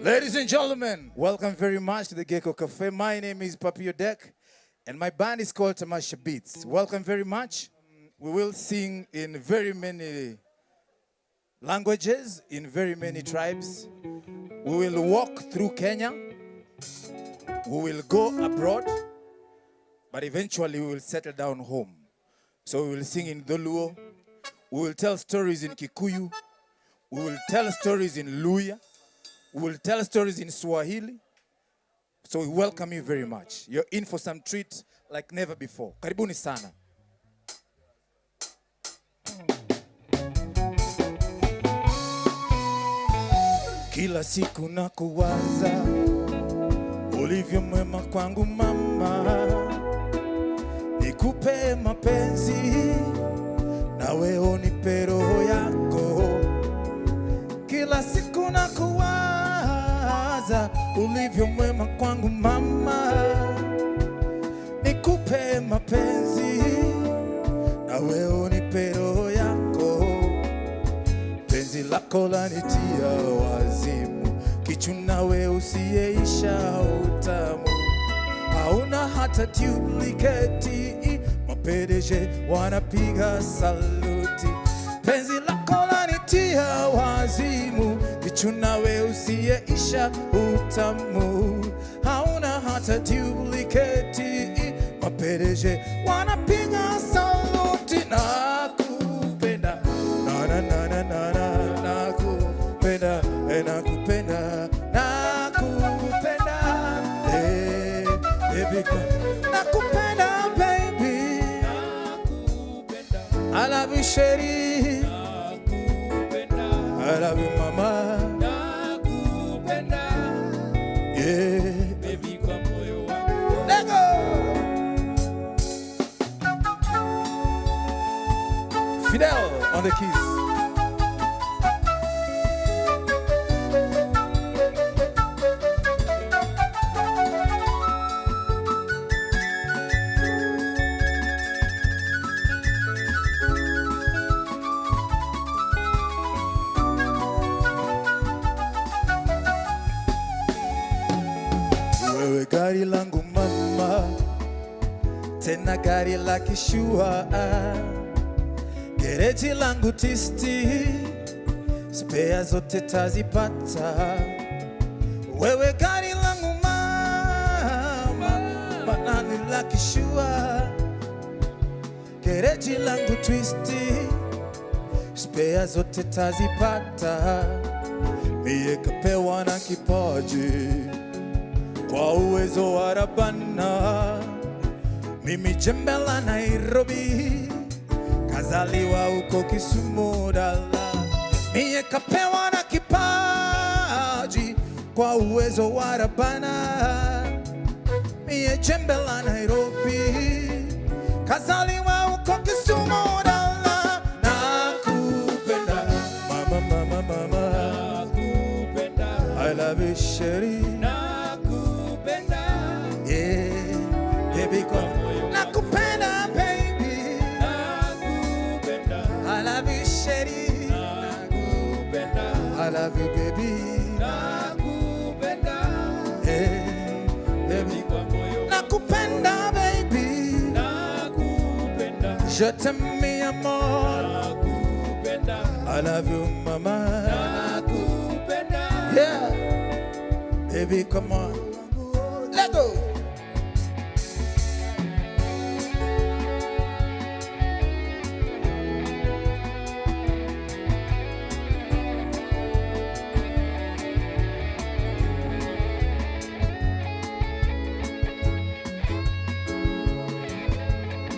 Ladies and gentlemen, welcome very much to the Gecko Cafe. My name is Papi Odek, and my band is called Tamasha Beats. Welcome very much. We will sing in very many languages, in very many tribes. We will walk through Kenya. We will go abroad, but eventually we will settle down home. So we will sing in Dholuo. We will tell stories in Kikuyu. We will tell stories in Luhya. We will tell stories in Swahili. So we welcome you very much. You're in for some treat like never before. Karibuni sana. Kila siku na kuwaza ulivyo mwema kwangu mama, nikupe mapenzi nawe unipe roho yako. Kila siku na kuwaza ulivyo mwema kwangu mama, nikupe mapenzi nawe unipe roho yako. Penzi lako lanitia wazimu, kichuna we usiyeisha utamu, hauna hata duplicate, mapedeje wanapiga saluti. Penzi lako lanitia wazimu, kichuna we usiyeisha utamu, hauna hata duplicate, mapedeje wanapiga saluti. Nakupenda na na na na na na nakupenda, eh, nakupenda, nakupenda, eh, baby, nakupenda baby, I love you chérie, I love you mama, yeah. Baby, kwa moyo wangu. Let go. Fidel on the keys. Wewe gari langu mama, tena gari la kishua, gereji langu tisti, spea zote tazipata. Wewe gari langu mama, banani la kishua, gereji langu twisti, spea zote tazipata. Mie kapewa na kipaji kwa uwezo wa Rabana, mimi jembe la Nairobi, kazaliwa huko Kisumu dala. Mie kapewa na kipaji kwa uwezo wa Rabana, mie jembe la Nairobi, kazaliwa huko Kisumu dala. Nakupenda mama, mama, mama, Nakupenda. I love you chérie. Nakupenda. Yeah, baby, come. Nakupenda, baby. Nakupenda. I love you, chérie. Nakupenda. I love you, baby. Nakupenda. Yeah, baby. Kwa moyo. Nakupenda, baby. Nakupenda. Je t'aime, mi amor. Nakupenda. I love you, mama. Nakupenda. Yeah, baby, come on. Let go.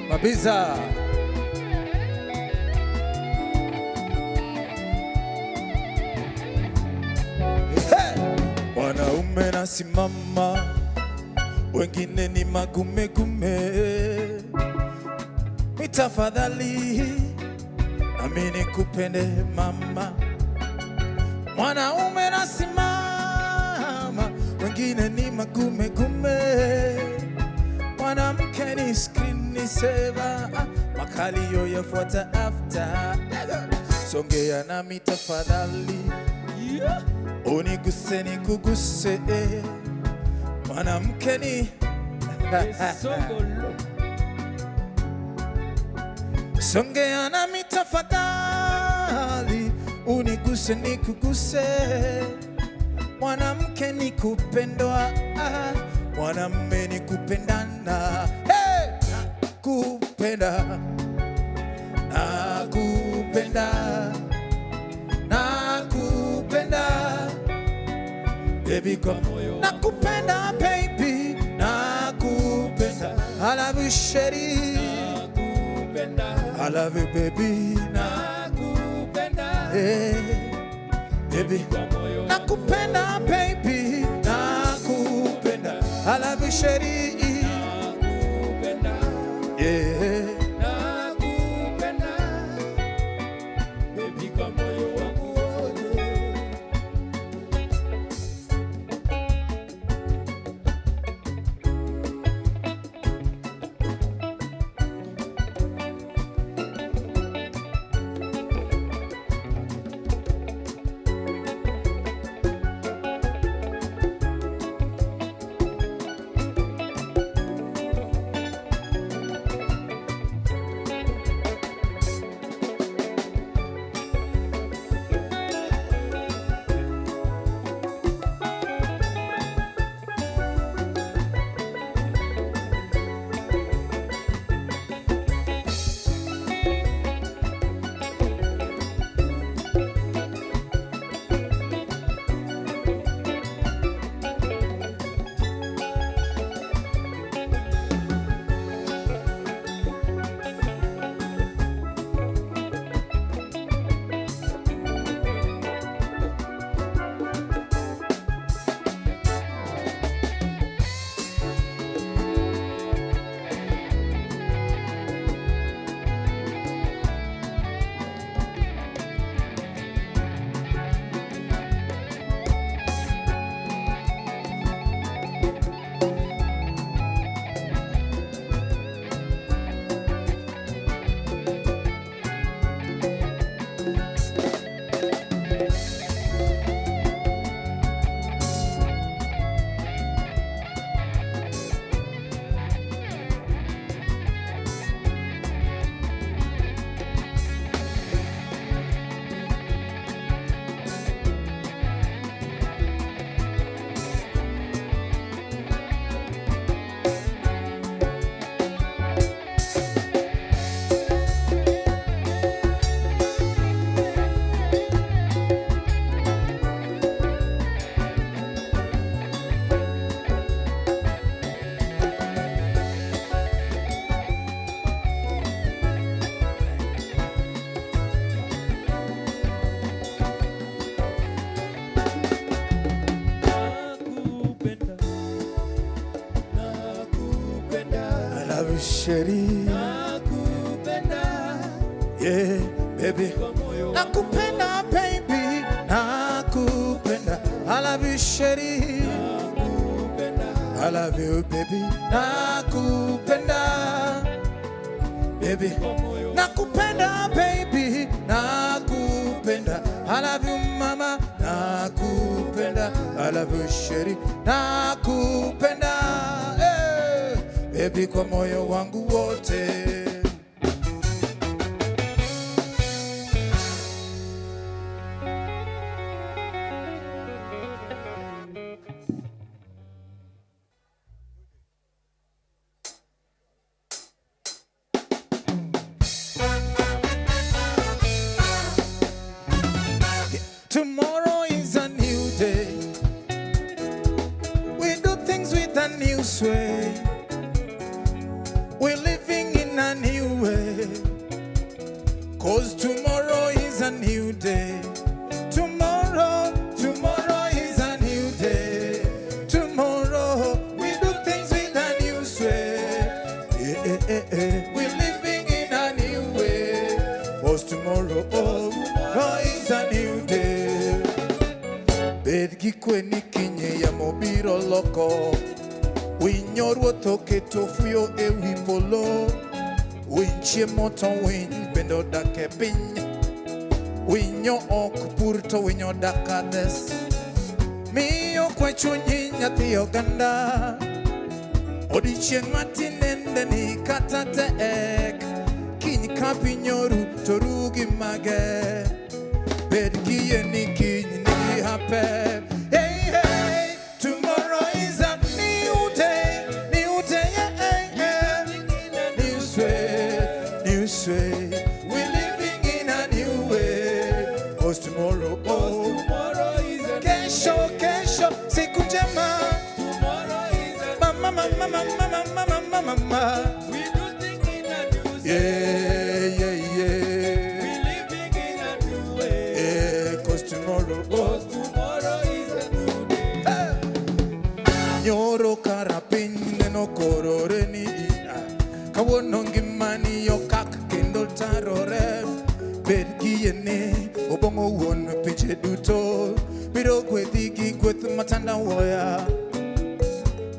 Mabiza. Hey! Wanaume nasimama, wengine ni magumegume. Mitafadhali nami nikupende mama. Mwanaume nasimama, wengine ni magumegume. Mwanamke ni screen saver, makalio yafuata after. Songea nami tafadhali. Yeah. Uniguse nikuguse, mwanamke ni Songolo. Songea nami tafadhali, uniguse nikuguse, mwanamke ni kupendwa, mwanamme ni kupendana. Hey! Nakupenda, nakupenda, nakupenda baby, kwa moyo wangu. Nakupenda baby, nakupenda. I love you chérie. Nakupenda. I love you baby, Nakupenda. hey, baby. Kwa moyo wangu. Nakupenda baby, nakupenda. I love you chérie. Nakupenda. Yeah. Nakupenda. Baby, kwa moyo wangu wote. Nakupenda. Nakupenda. I love you chérie. Nakupenda. Yeah, baby. Kwa moyo wangu. Nakupenda baby, nakupenda. I love you chérie. Nakupenda. I love you baby, nakupenda baby. Kwa moyo Nakupenda baby, nakupenda. I love you mama, nakupenda. I love you chérie, nakupenda. Hey, baby kwa moyo wangu wote. Tomorrow is a new day. We do things with a new sway. We're living in a new way. 'Cause tomorrow is a new day. Tomorrow, tomorrow is a new day. Tomorrow, we do things with a new sway. Yeah, eh, eh, eh. We're living in a new way. 'Cause tomorrow, oh, tomorrow is a new day. Bed gi kwe ni kinye yamo biro loko. Winyo ruoth oketo fuyo ewi polo. Winy chiemo to winy bende odak e piny. Winyo ok pur to winyo dak adhes. Miyo kwe chunyi nyathi oganda. Odiochieng' matinende ni kata tek. Kiny ka piny oru to ru gi mage. Bed gi yie ni kiny nigi hape. Hey, hey, tomorrow is a new day, yeah, yeah, yeah. New way, new way. We're living in a new way. 'Cause tomorrow, oh, Tomorrow is a kesho, kesho, siku njema. Tomorrow is a Mama, mama, mama, mama, mama, mama. We do think in a new Yeah, yeah, yeah. We living in a new way. Yeah, 'cause tomorrow, oh. 'Cause tomorrow is a new day. Nyoro kara piny neno korore ni ina. Kawuono ngimani okak kendo tarore. Bed gi yie ni obong'o wuon pinje duto. Biro gwedhi gi gweth matandawoya.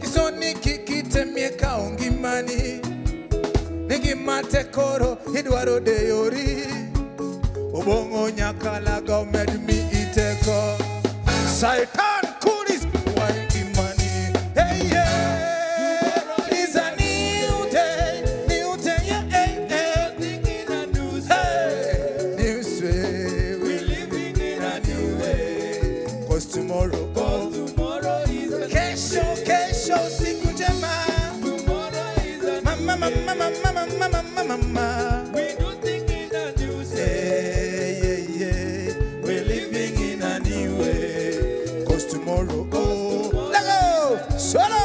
Isoni kik itemie kawo ngimani. Ni gima tek koro idwaro deyori. Obong'o nyakalaga omed miyi teko. Satan kulis waingimani. Hey, yeah. It's a new day, yeah, hey, hey. Living in a new Hey, new way, We living in a new way. 'Cause tomorrow, oh, 'Cause tomorrow is a kesho, kesho, siku njema. Tomorrow is a Mama, mama, mama, mama, mama, mama. We do think in a new Yeah, yeah, yeah. We're living in a new way. 'Cause tomorrow, oh, let go, solo.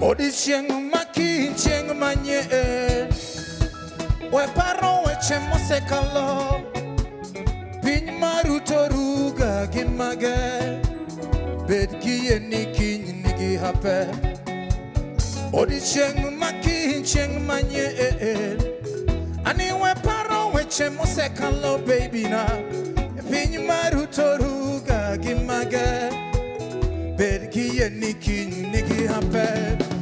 Odiochieng' ma kiny chieng' manyien. We paro weche mosekalo. Piny maruto ruga gi mage. Bed gi yie ni kiny nigi hape. Odiochieng' ma kiny chieng' manyien. Ani we paro weche mosekalo baby na. Piny maruto ruga gi mage. Bed gi yie ni kiny nigi hape.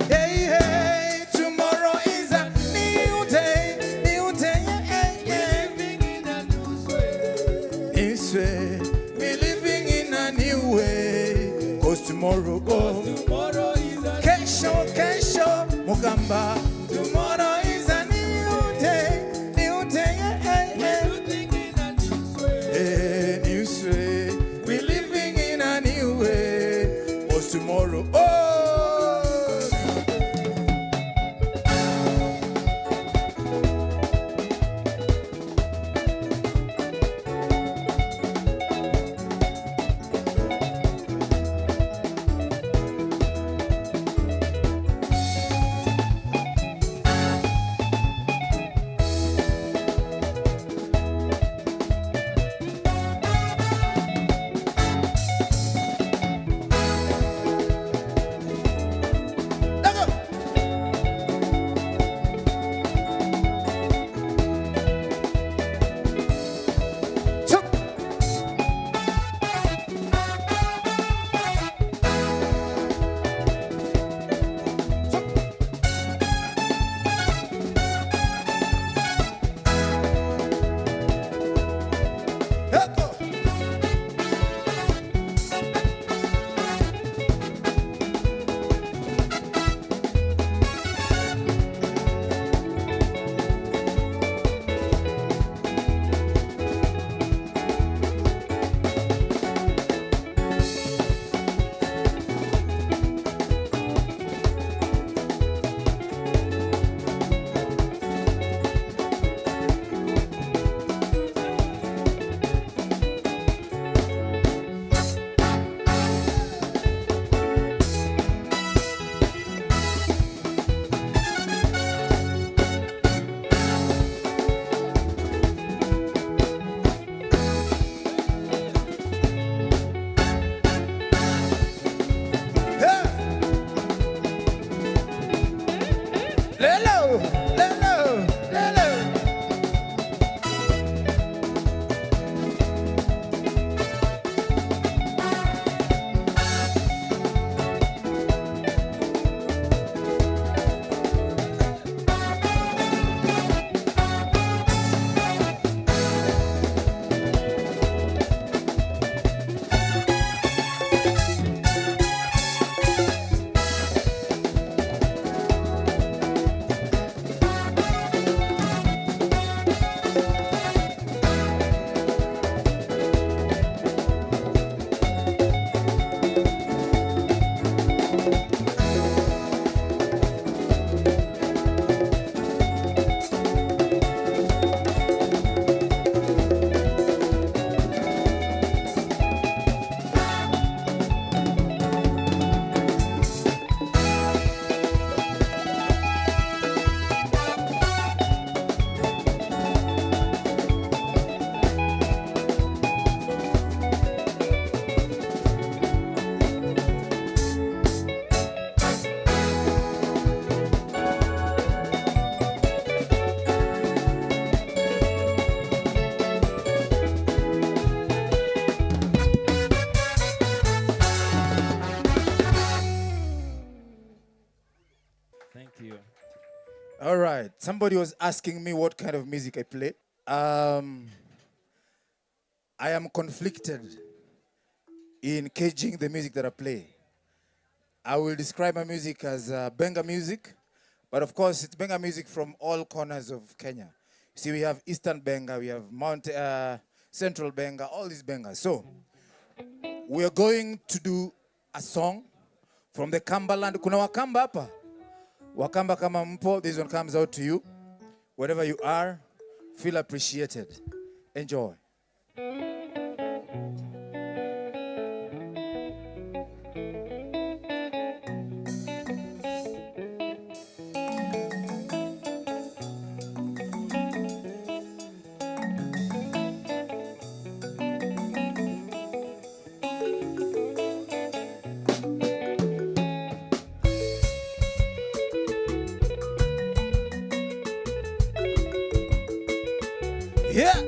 Hey, hey, tomorrow is a new day, yeah, yeah. Living in a new way. This way, we're living in a new way. 'Cause tomorrow, oh, Tomorrow is a kesho, kesho, mugamba. Tomorrow is a new day, yeah, yeah, We yeah. do think in a new way. Eh, new way, we're living in a new way. 'Cause tomorrow, oh. All right. Somebody was asking me what kind of music I play. I am conflicted in caging the music that I play. I will describe my music as Benga music, but of course it's Benga music from all corners of Kenya. See, we have Eastern Benga, we have Mount Central Benga, all these Bengas. So we are going to do a song from the Kambaland. Kuna Wakamba hapa? Wakamba kama mpo, this one comes out to you. Wherever you are, feel appreciated. Enjoy. Yeah.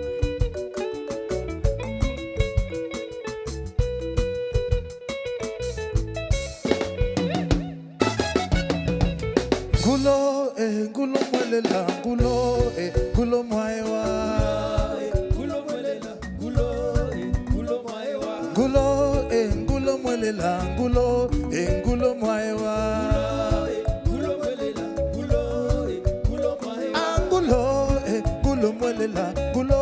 Ngulo eh, ngulo mwelela, ngulo eh, ngulo mwaewa. Ngulo mwelela, ngulo eh, ngulo mwaewa. Ngulo eh, ngulo mwelela, ngulo eh, ngulo mwaewa. Ngulo mwelela, ngulo eh, ngulo mwaewa. Angulo eh, ngulo mwelela, ngulo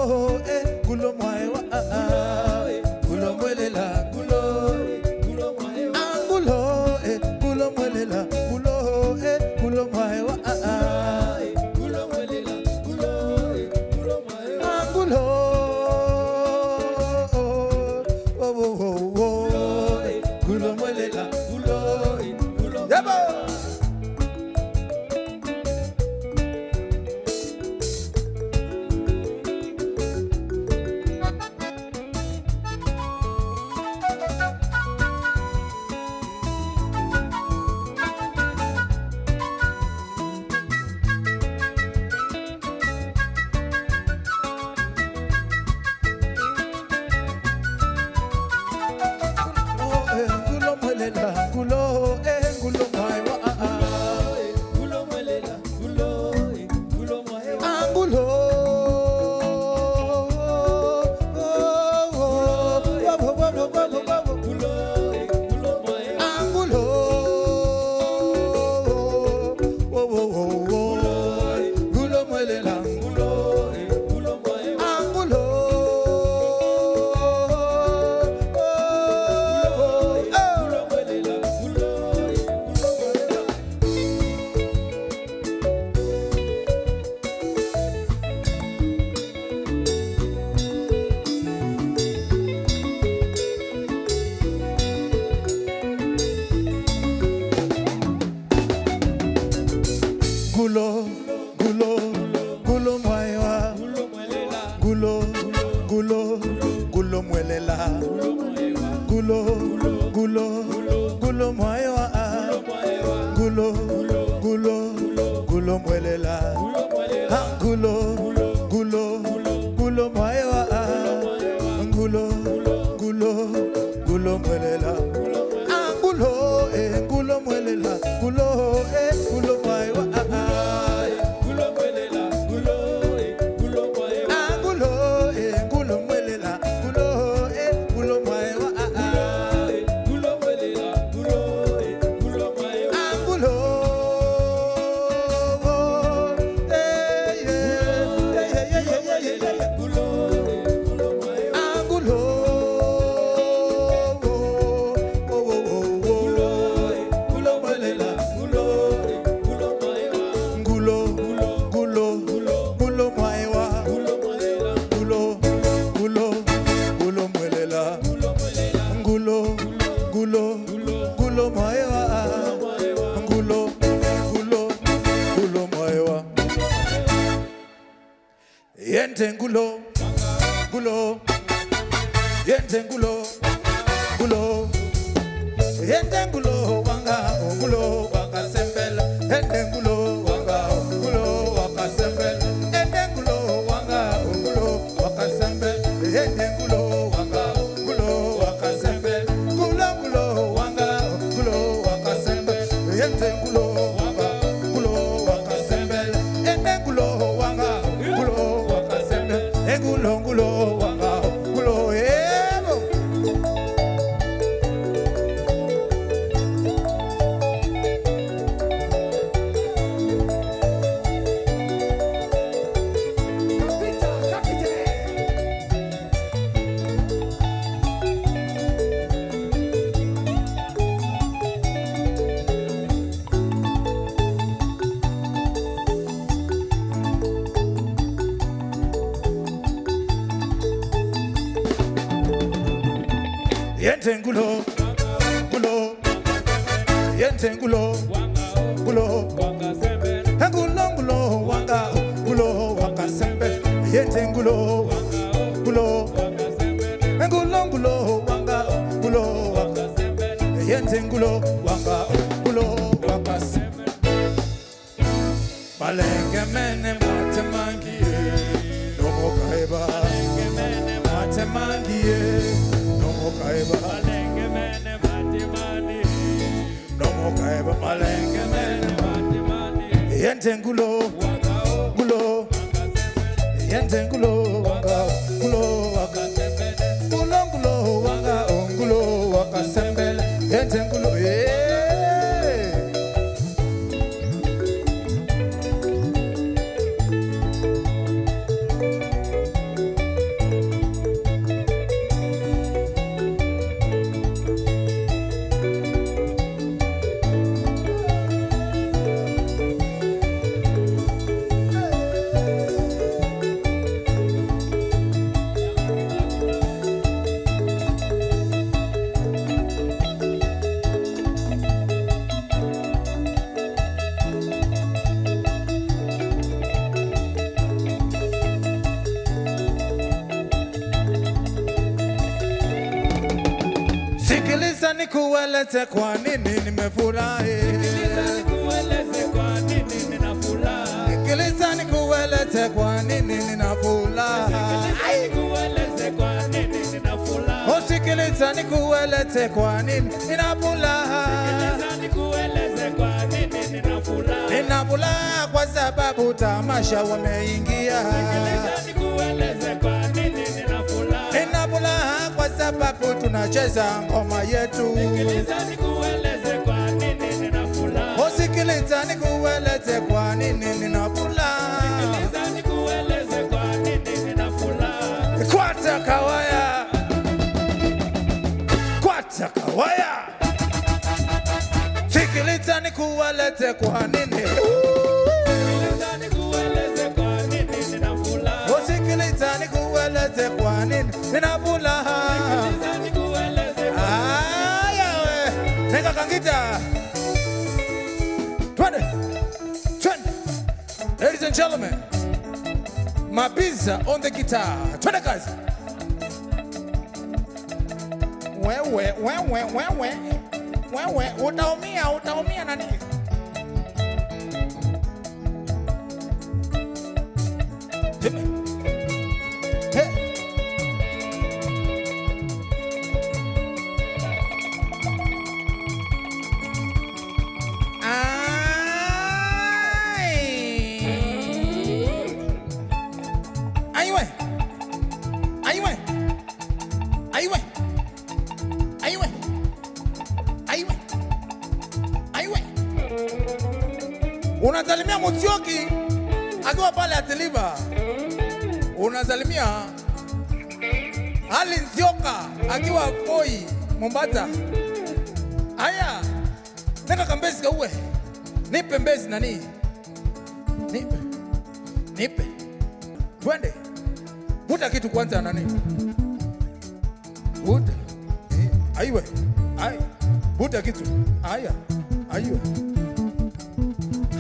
eh, ngulo mwaewa. Ah, ah. Ngulo mwelela, Ngulo eh, ngulo mwaewa. angulo eh, ngulo mwelela, ngulo eh, ngulo mwaewa. Ah, ah. Ngulo mwelela, ngulo eh, ngulo mwaewa. Angulo, oh, oh, oh, oh, ngulo mwelela. Ngulo eh, ngulo Yebo! Oh, eh, ngulo mwelela, ngulo, eh, ngulo mwaewa. Ah, ah. Ngulo mwelela, ngulo eh, ngulo mwaewa. Angulo, oh, oh, oh, oh, oh, oh, oh, oh. Ngulo eh, ngulo mwaewa. Angulo, oh, oh, oh, oh, ngulo mwelela, Ngulo eh, ngulo mwaewa. angulo, oh, oh, oh. Ngulo mwelela, ngulo eh, ngulo mwaewa. Ngulo, ngulo, ngulo mwaewa. Ngulo mwelela, Ngulo, ngulo, ngulo mwelela. ngulo mwaewa. Ngulo, ngulo, ngulo mwaewa. Mwaewa, Ngulo, ngulo, ngulo mwelela. ngulo mwelela. Ah, Ngulo, ngulo, ngulo mwaewa. Ngulo, ngulo, ngulo mwelela. Ah, Ngulo, eh, ngulo mwelela. Ngulo, eh, ngulo mwaewa. Ah, ah. Ngulo mwelela, ngulo eh, ngulo mwaewa. Ah, Ngulo, eh, ngulo mwelela. Ngulo, eh, ngulo mwaewa. Ah, ah. Ngulo mwelela, ngulo eh, ngulo mwaewa. Angulo, eh, yeah, yeah, yeah, yeah, yeah, yeah, yeah. Ngulo eh, ngulo mwaewa. Angulo, oh, oh, oh, oh, oh. Ngulo mwelela, ngulo eh, ngulo mwaewa. Ngulo, ngulo, ngulo mwaewa. Ngulo mwaewa, Ngulo, ngulo, ngulo mwelela. ngulo mwelela, Ngulo, ngulo, ngulo mwaewa. Ngulo, ngulo, ngulo mwaewa. Yente ngulo, ngulo, yente ngulo, ngulo, yente ngulo wanga, oh, ngulo wanga sembela, yente ngulo wanga, oh, ngulo wanga sembela, yente ngulo wanga, oh, ngulo wanga sembela, yente ngulo wanga, oh, ngulo wanga sembela, ngulo ngulo wanga, oh, ngulo wanga sembela, yente ngulo wanga, ngulo wanga sembela. Ngulo ngulo wanga ngulo yebo. Kapita, kapite. Yente ngulo ngulo yente ngulo ngulo ngulo ngulo wanga ngulo wanga sembe yente ngulo ngulo ngulo ngulo wanga ngulo wanga yente ngulo wanga ngulo wanga sembe malenge mene matemangie nomo kaiba matemangie nomo kaiba nomo kaiba malenge mene yente ngulo ngulo yente ngulo wanga ngulo wanga ngulo ngulo wanga ngulo wanga sembele yente ngulo yeah. Sikiliza nikueleze kwa nini nimefurahi. Sikiliza nikueleze kwa nini nina furaha. Sikiliza nikueleze kwa nini nina furaha. Nina furaha kwa sababu tamasha wameingia. Nina furaha kwa sababu tunacheza ngoma yetu. Sikiliza nikueleze kwa nini nina furaha. Kwata kawaya. Kwata kawaya. Sikiliza nikueleze kwa nini. Sikiliza nikueleze kwa nini nina furaha. Aya we. Neka kangita. Twende. Twende. Ladies and gentlemen, Mabiza on the guitar. Twende kazi. Wewe, wewe, wewe. Wewe, utaumia, utaumia nani? Hey. Ai. Aiwe. Aiwe. Aiwe. Aiwe. Aiwe. Aiwe. Unasalimia Mutioki akiwa pale Atiliba. Unasalimia Ali Nzioka akiwa Voi Mombasa. Aya. Neka kambezi kauwe. Nipe mbezi nani? Nipe. Nipe. Twende. Vuta kitu kwanza nani? Vuta. Aiwe. Ai. Vuta kitu. Aya. Aiwe.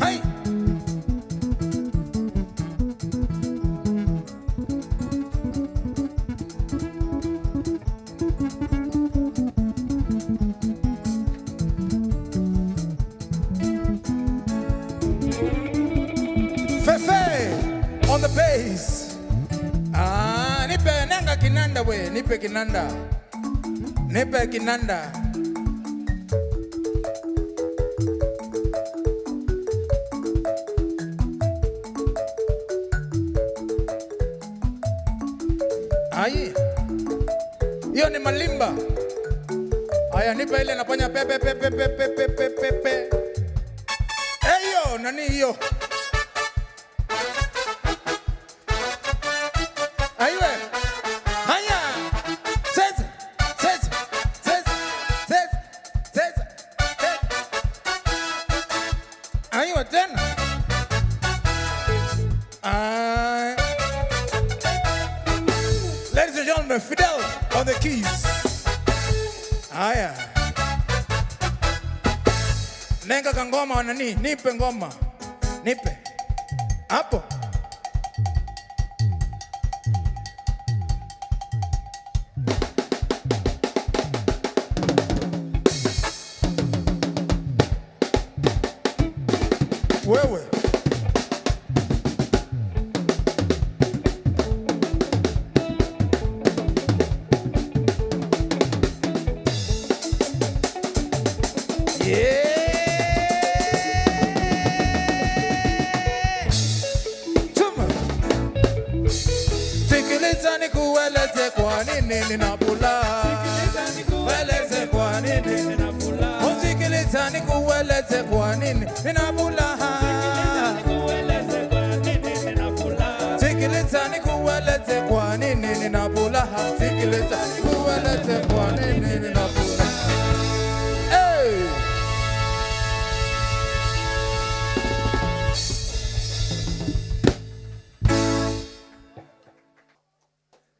Hai. Fefe on the bass. Ah, nipe nanga kinanda we, nipe kinanda. Nipe kinanda. Ai. Hiyo ni malimba. Aya, nipe ile nafanya pe pe pe pe pe pe pe pe pe pe. Eyo, nani hiyo? Aiwe. Haya. Sasa. Sasa. Sasa. Sasa. Sasa. Aiwe tena. Ai. Ladies and gentlemen, Fidel on the keys. Haya. Nenga kangoma nani? Nipe ngoma. Nipe. Hapo. Wewe. Yeah. Tuma. Sikiliza nikueleze kwa nini ninapula. Eleze kwa nini Sikiliza nikueleze kwa nini ninapula. Sikiliza nikueleze kwa nini ninapula. Sikiliza nikueleze kwa nini ninapula. Hey!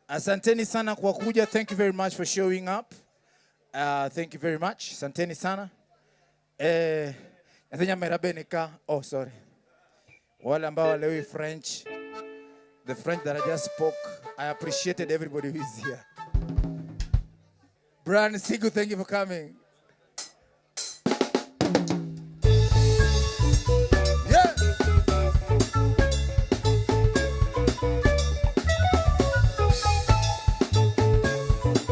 Asanteni sana kwa kuja. Thank you very much for showing up. Thank you very much. Asanteni sana. Nyathenya Oh, sorry. Wale ambao walewi French. The French that I just spoke, I appreciated everybody who is here. Brian Sigu, thank you for coming. Yeah.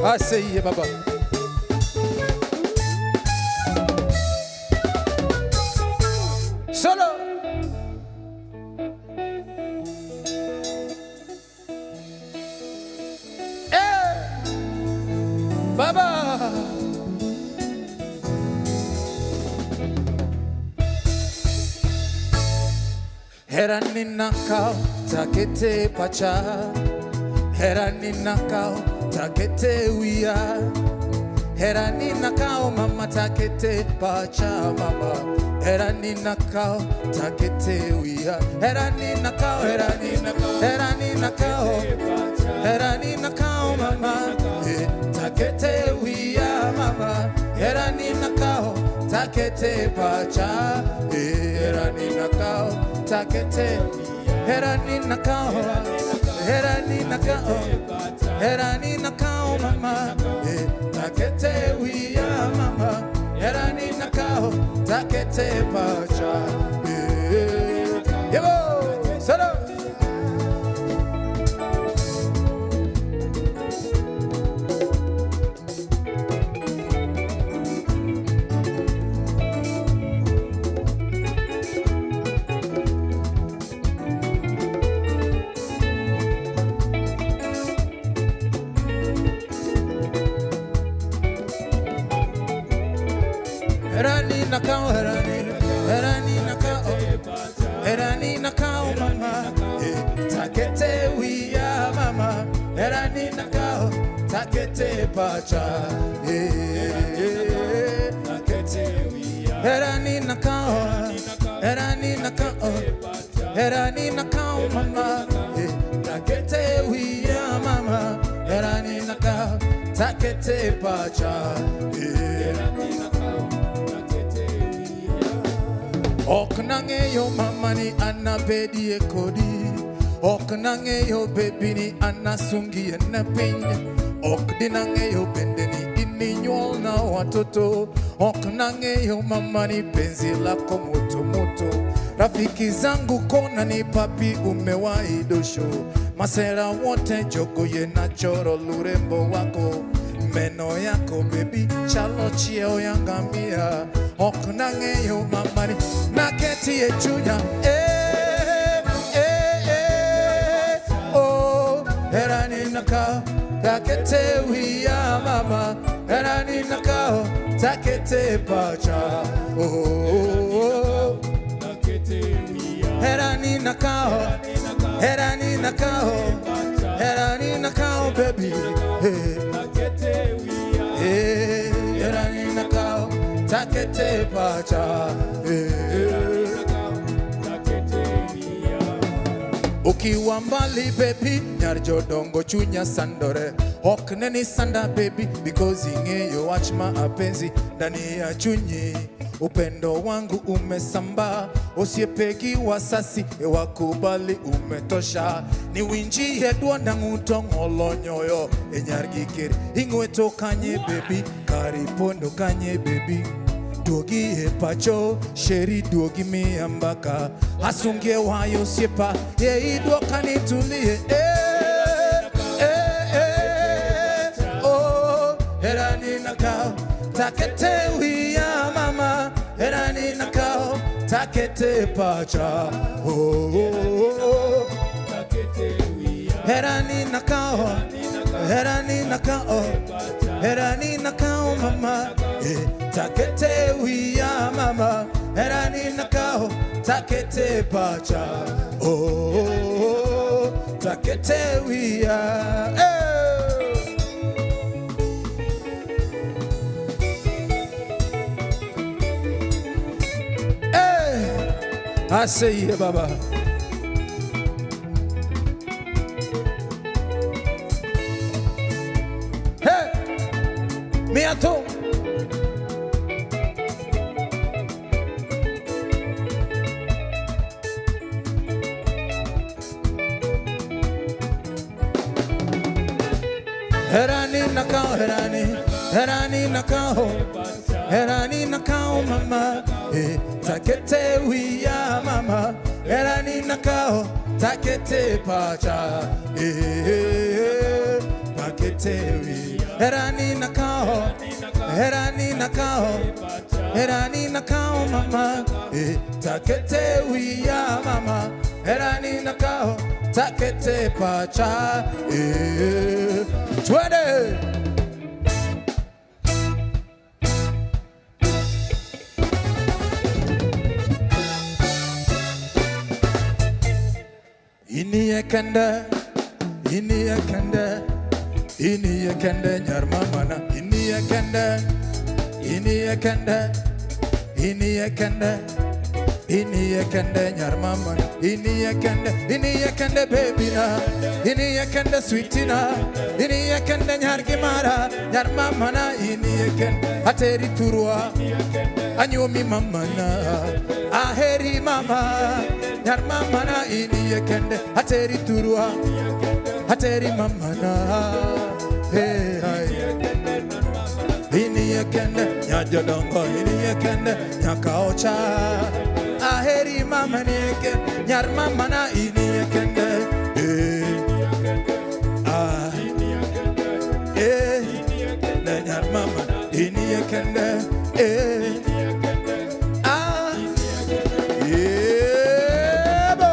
I say yeah, Baba. Solo. Eh. Baba. Hera ninakao takete pacha. Hera ninakao takete wia. Hera ninakao mama takete pacha mama. Hera ninakao takete wia. Hera ninakao, hera ninakao, hera ninakao, hera ninakao mama. Takete wia mama. Hera ninakao takete pacha. Hera ninakao takete. Hera ninakao, hera ninakao, hera ninakao mama. Takete wia mama. Hera ninakao takete pacha. Yebo, solo. Herani nakao, herani, herani nakao, herani nakao mama, takete wia mama, herani nakao, takete pacha, herani nakao, herani nakao, herani nakao mama, takete wia mama, herani nakao, takete pacha, Ok nang'eyo mama ni anabedie kodi. Ok nang'eyo baby ni anasungie ne piny. Ok dinang'eyo bende ni ininyuolna watoto. Ok nang'eyo mama ni penzi lako moto moto. Rafiki zangu kona ni papi umewahi dosho. Masera wote jogo ye nachoro lurembo wako. Meno yako baby chalo chieo ya ngamia. Ok nang'eyo mama ni naketi e chunya. Eh, eh, eh, oh, herani nakao takete wiya mama herani nakao takete pacha oh, oh, oh. Herani nakao herani nakao herani nakao baby hey. Hey, herani nakao takete pacha hey. Ukiwa mbali baby nyar jodongo chunya sandore ok neni sanda baby because ing'eyo wach ma apenzi ndani ya chunyi upendo wangu umesambaa osiepegi wasasi ewakubali umetosha niwinjie duonda ng'uto ng'olo nyoyo e nyar gi ker ing'weto kanye baby karipondo kanye baby duogi e pacho sheri duogi miya mbaka asungie wayo osiepa ye idwoka nitulie eh, eh, eh, oh, herani nakao takete wiya mama herani nakao takete pacha oh, oh, oh. Herani nakao herani nakao herani nakao mama eh, takete wiya mama herani nakao takete pacha oh, oh, oh, takete wiya eh. Eh. I say yeah, baba. Hey, miato. Herani nakao herani herani nakao herani nakao mama eh, takete wiya mama herani nakao takete pacha eh, eh, takete wiya herani nakao herani nakao herani nakao mama eh, takete wiya mama herani nakao takete pacha eh, 20. Ini ekende nyar mamana ini ekende ini ekende ini ekende ini ekende nyar mamana ini ekende baby na ini ekende sweetie na ini ekende nyar gimara nyar mamana ini ekende ateri turwa anyomi mamana aheri mama nyar mamana ini ekende ateri turwa ateri mamana hey hey ini ekende nyajodongo ini ekende nyakaocha aheri mama ni ekende nyar mamana ini ekende eh ah eh nyar mama ini ekende eh ah yeah bo.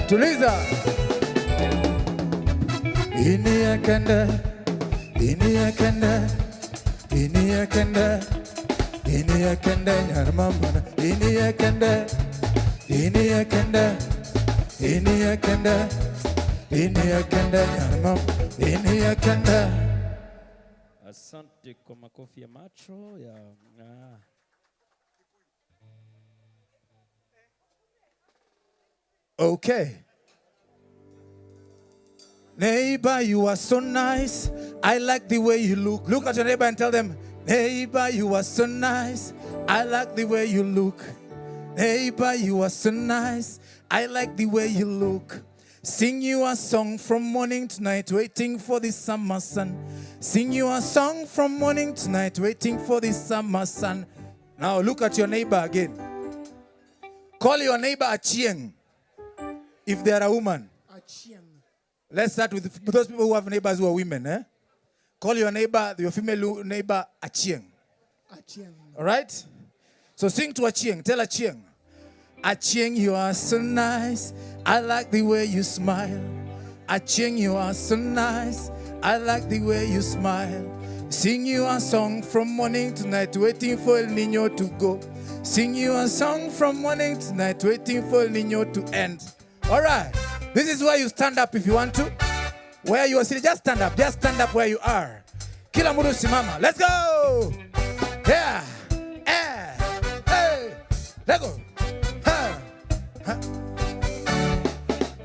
Tuliza. Ini akende, ini akende, ini akende, ini akende, nyarmamana. Ini akende, ini akende, ini akende, ini akende, nyarmam, ini akende. Asante kwa makofi ya macho ya ah. Okay. Neighbor, you are so nice. I like the way you look. Look at your neighbor and tell them, neighbor, you are so nice. I like the way you look. Neighbor, you are so nice. I like the way you look. Sing you a song from morning to night, waiting for the summer sun. Sing you a song from morning to night, waiting for the summer sun. Now look at your neighbor again. Call your neighbor Achieng if they are a woman. Achieng. Let's start with those people who have neighbors who are women. Eh? Call your neighbor, your female neighbor, Achieng. Achieng. All right? So sing to Achieng. Tell Achieng. Achieng, you are so nice. I like the way you smile. Achieng, you are so nice. I like the way you smile. Sing you a song from morning to night, waiting for El Nino to go. Sing you a song from morning to night, waiting for El Nino to end. All right. This is where you stand up if you want to. Where you are sitting, just stand up. Just stand up where you are. Kila mtu simama. Let's go. Yeah. Eh. Hey. Let go. Ha. Ha.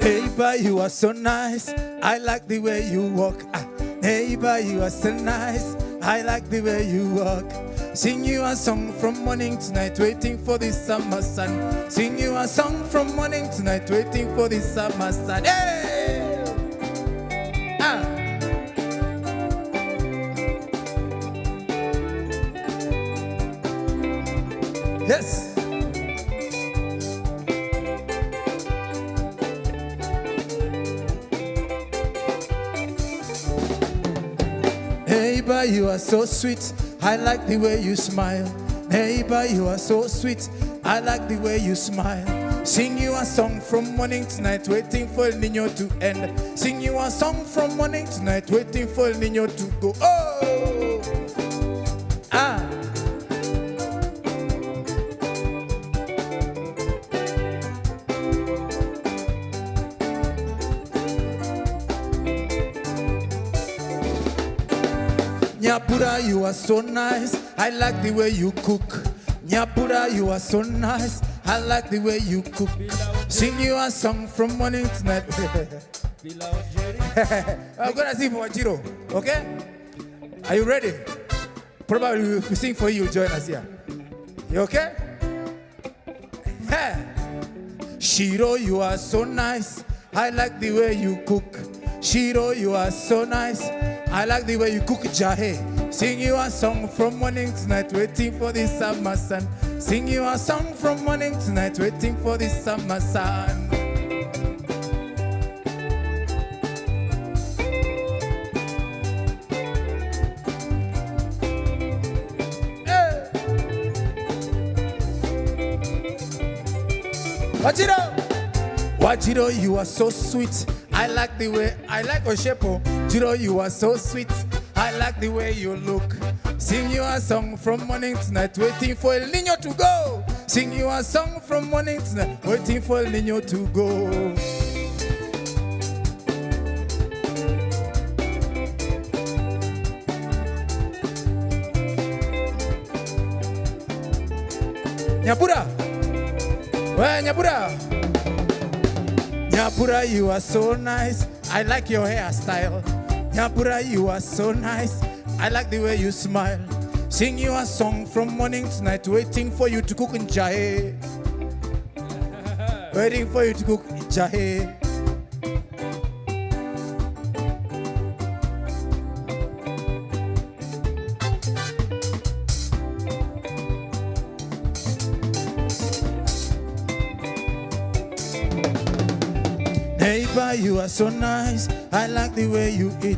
Neighbor, you are so nice. I like the way you walk. Ah. Neighbor, you are so nice. I like the way you walk. Sing you a song from morning to night, waiting for the summer sun. Sing you a song from morning to night, waiting for the summer sun. Hey! Ah. Yes. Neighbor, you are so sweet. I like the way you smile. Neighbor, you are so sweet. I like the way you smile. Sing you a song from morning to night, waiting for El Nino to end. Sing you a song from morning to night, waiting for El Nino to go. Oh! Ah! Nyabura, you are so nice. I like the way you cook. Nyabura, you are so nice. I like the way you cook. Sing you a song from morning to night. I'm gonna sing for Wanjiru, okay? Are you ready? Probably if we sing for you, you'll join us here. You okay? Hey. Shiro, you are so nice. I like the way you cook. Shiro, you are so nice. I like the way you cook jahe. Sing you a song from morning to night, waiting for the summer sun. Sing you a song from morning to night, waiting for the summer sun. Hey! Wajiro! Wajiro, you are so sweet. I like the way, I like Oshepo. Jiro, you are so sweet. I like the way you look. Sing you a song from morning to night, waiting for El Nino to go. Sing you a song from morning to night, waiting for El Nino to go. Nyabura! Where Nyabura? Nyabura, you are so nice. I like your hairstyle. Nyabura, you are so nice. I like the way you smile. Sing you a song from morning to night, waiting for you to cook njahe. Waiting for you to cook njahe. Neighbor, you are so nice. I like the way you eat.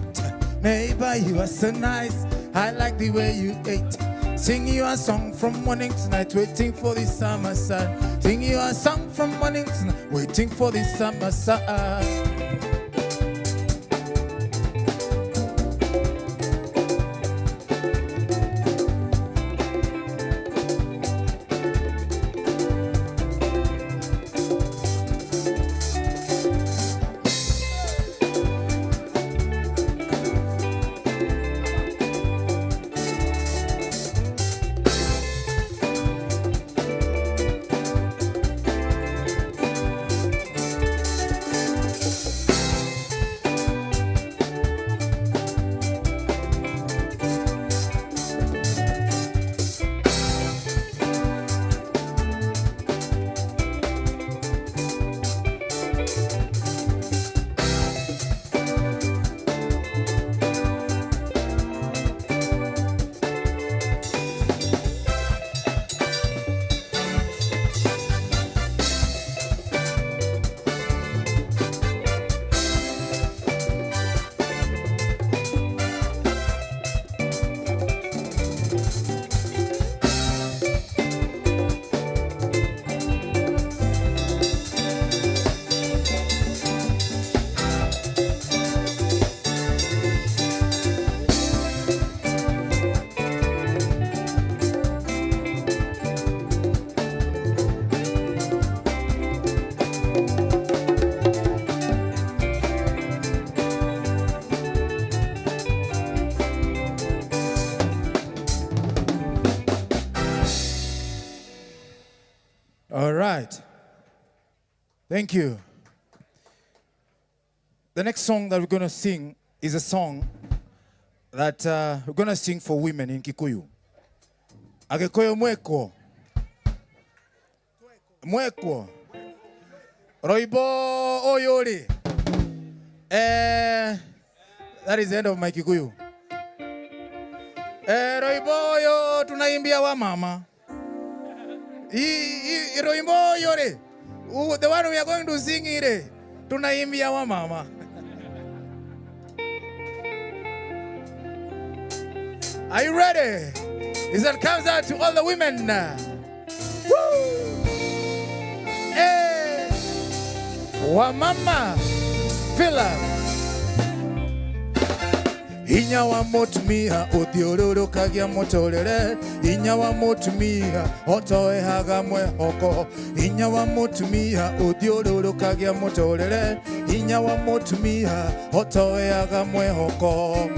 Neighbor, you are so nice. I like the way you eat. Sing you a song from morning to night, waiting for the summer sun. Sing you a song from morning to night, waiting for the summer sun. All right. Thank you. The next song that we're going to sing is a song that we're going to sing for women in Kikuyu. Agikuyu mwekwo. Mwekwo. Roibo oyori. That is the end of my Kikuyu. Roibo oyo tunaimbia wa mama. Roimbo yore. The one we are going to sing ire. Tunaimbia wa mama. Are you ready? Is that comes out to all the women. Woo! Hey! Wamama, fill up. Hinya wa mutumia uthiũrũrũkagia mũtũrĩre. Hinya wa mutumia ũtoehaga mwĩhoko. Hinya wa mutumia uthiũrũrũkagia mũtũrĩre. Hinya wa mutumia ũtoehaga mwĩhoko.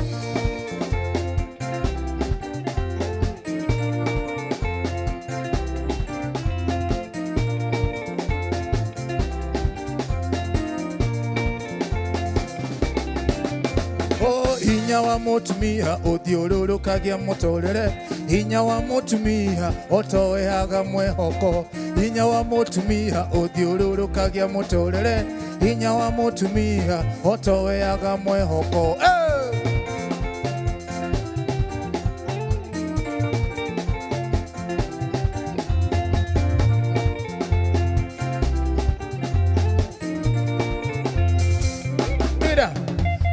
Hinya wa mutumia uthiũrũrũkagia mũtũrĩre. Hinya wa mutumia ũtoehaga mwĩhoko. Hinya wa mutumia uthiũrũrũkagia mũtũrĩre. Hinya wa mutumia ũtoehaga mwĩhoko. Hey!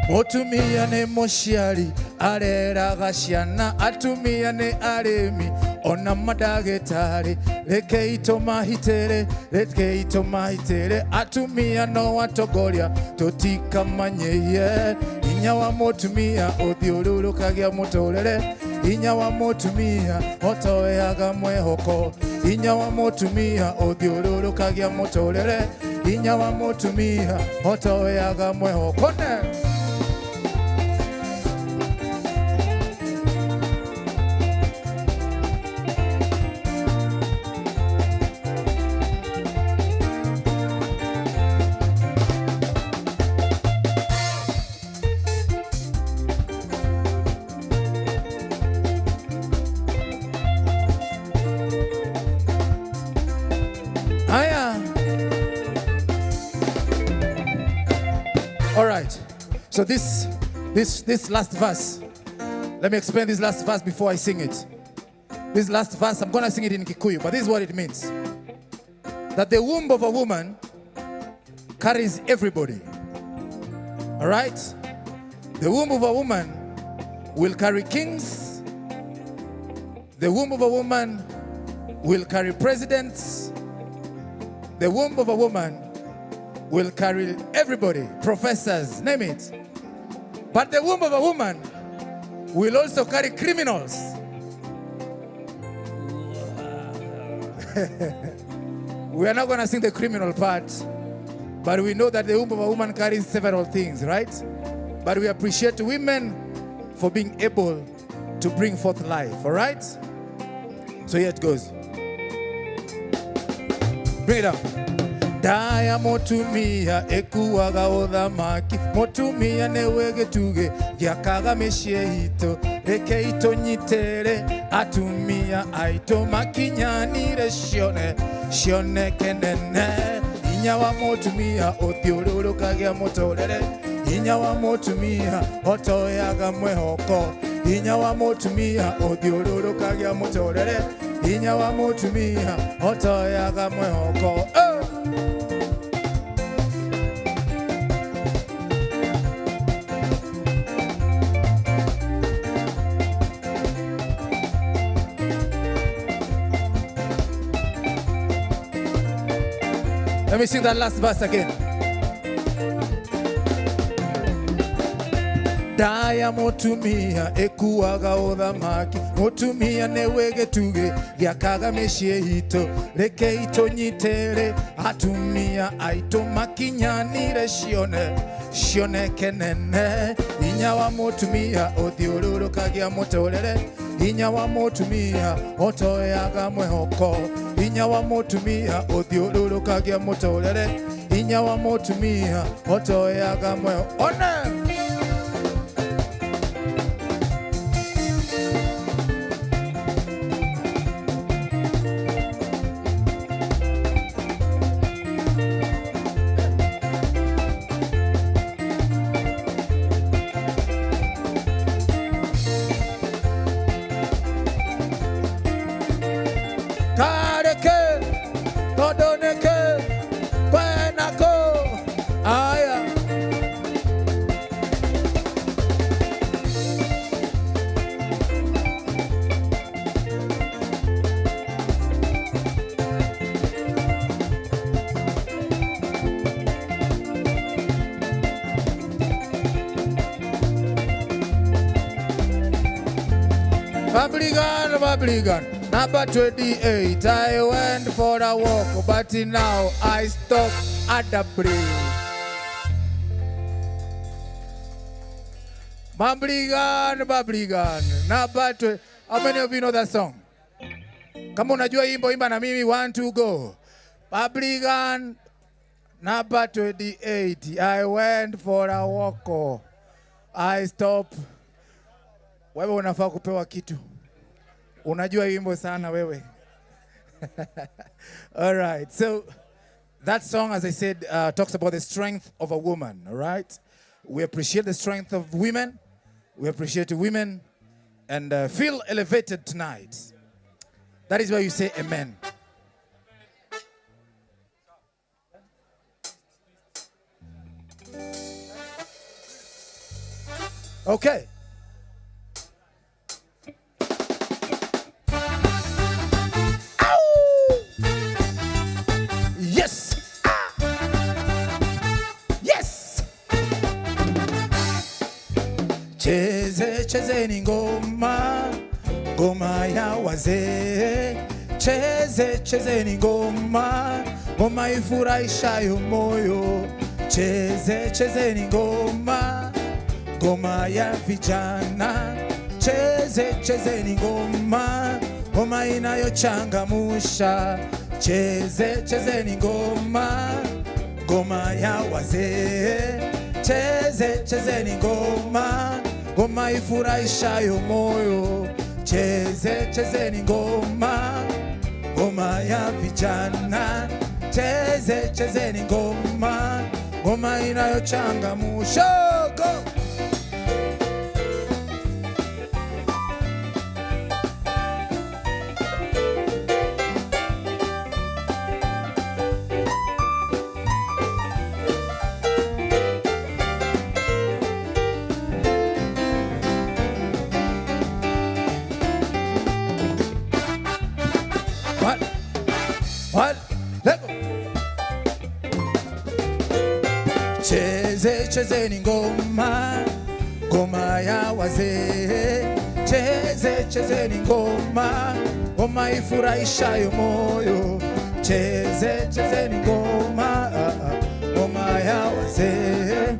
Mutumia nĩ mũciari areraga ciana, atumia nĩ arĩmi ona mandagĩtarĩ. Rekei tũmahitĩre, rekei tũmahitĩre, atumia no atongoria tũtikamanyĩie. Hinya wa mũtumia ũthiũrũrũkagia mũtũrĩre. Hinya wa mũtumia ũtoehaga mwĩhoko. Hinya wa mũtumia ũthiũrũrũkagia mũtũrĩre. Hinya wa mũtumia ũtoehaga mwĩhoko. All right. So this last verse, let me explain this last verse before I sing it. This last verse, I'm going to sing it in Kikuyu, but this is what it means. That the womb of a woman carries everybody. All right? The womb of a woman will carry kings. The womb of a woman will carry presidents. The womb of a woman will carry everybody, professors, name it. But the womb of a woman will also carry criminals. We are not going to sing the criminal part, but we know that the womb of a woman carries several things, right? But we appreciate women for being able to bring forth life, all right? So here it goes. Bring it up. Daya motumia ekuaga uthamaki, motumia newe gĩtugĩ gĩakaga mĩciĩ itũ, reke itũnyitĩre atumia aitũ makinyanire cione cioneke nene. Hinya wa mũtumia ũthiũrũrũkagia mũtũrĩre, hinya wa mũtumia ũtoyaga mwĩhoko, hinya wa mũtumia ũthiũrũrũkagia mũtũrĩre, hinya wa mũtumia ũtoyaga mwĩhoko. Oh! Let me sing that last verse again. Daya mũtumia ĩkuaga ũthamaki, mũtumia nĩwe gĩtugĩ gĩakaga mĩciĩ itũ, reke itũnyitĩre atumia aitũ makinyanire cione cioneke nene. Hinya wa mũtumia ũthiũrũrũkagia mũtũrĩre, hinya wa mũtumia ũtoyaga mwĩhoko, hinya wa mũtumia ũthiũrũrũkagia mũtũrĩre, hinya wa mũtumia ũtoyaga mwĩhoko. One! Kareke, tondoneke, kwenako, aya. Publican, Publican, number 28. I went for a walk, but now I stop at the bridge. Publican, Publican, number 20. How many of you know that song? Kama unajua imbo, imba na mimi. 1, 2, go. Publican, number 28. I went for a walk. I stop. Wewe unafaa kupewa kitu. Unajua wimbo sana wewe. All right. So that song, as I said, talks about the strength of a woman. All right. We appreciate the strength of women. We appreciate women and feel elevated tonight. That is why you say amen. Okay. Yes. Ah. Yes. Cheze, chezeni ngoma, ngoma ya wazee. Cheze, chezeni ngoma, ngoma ifurahishayo moyo. Cheze, chezeni ngoma, ngoma ya vijana. Cheze, chezeni ngoma, ngoma inayochangamusha. Cheze, chezeni ngoma, ngoma ya wazee. Cheze, chezeni ngoma, ngoma ifurahishayo moyo. Cheze, chezeni ngoma, ngoma ya vijana. Cheze, chezeni ngoma, ngoma inayochangamusha. Go! One, let go. Cheze, chezeni ngoma, ngoma ya wazee. Cheze, chezeni ngoma, ngoma ifurahishayo moyo. Cheze, chezeni ngoma, ngoma ya wazee.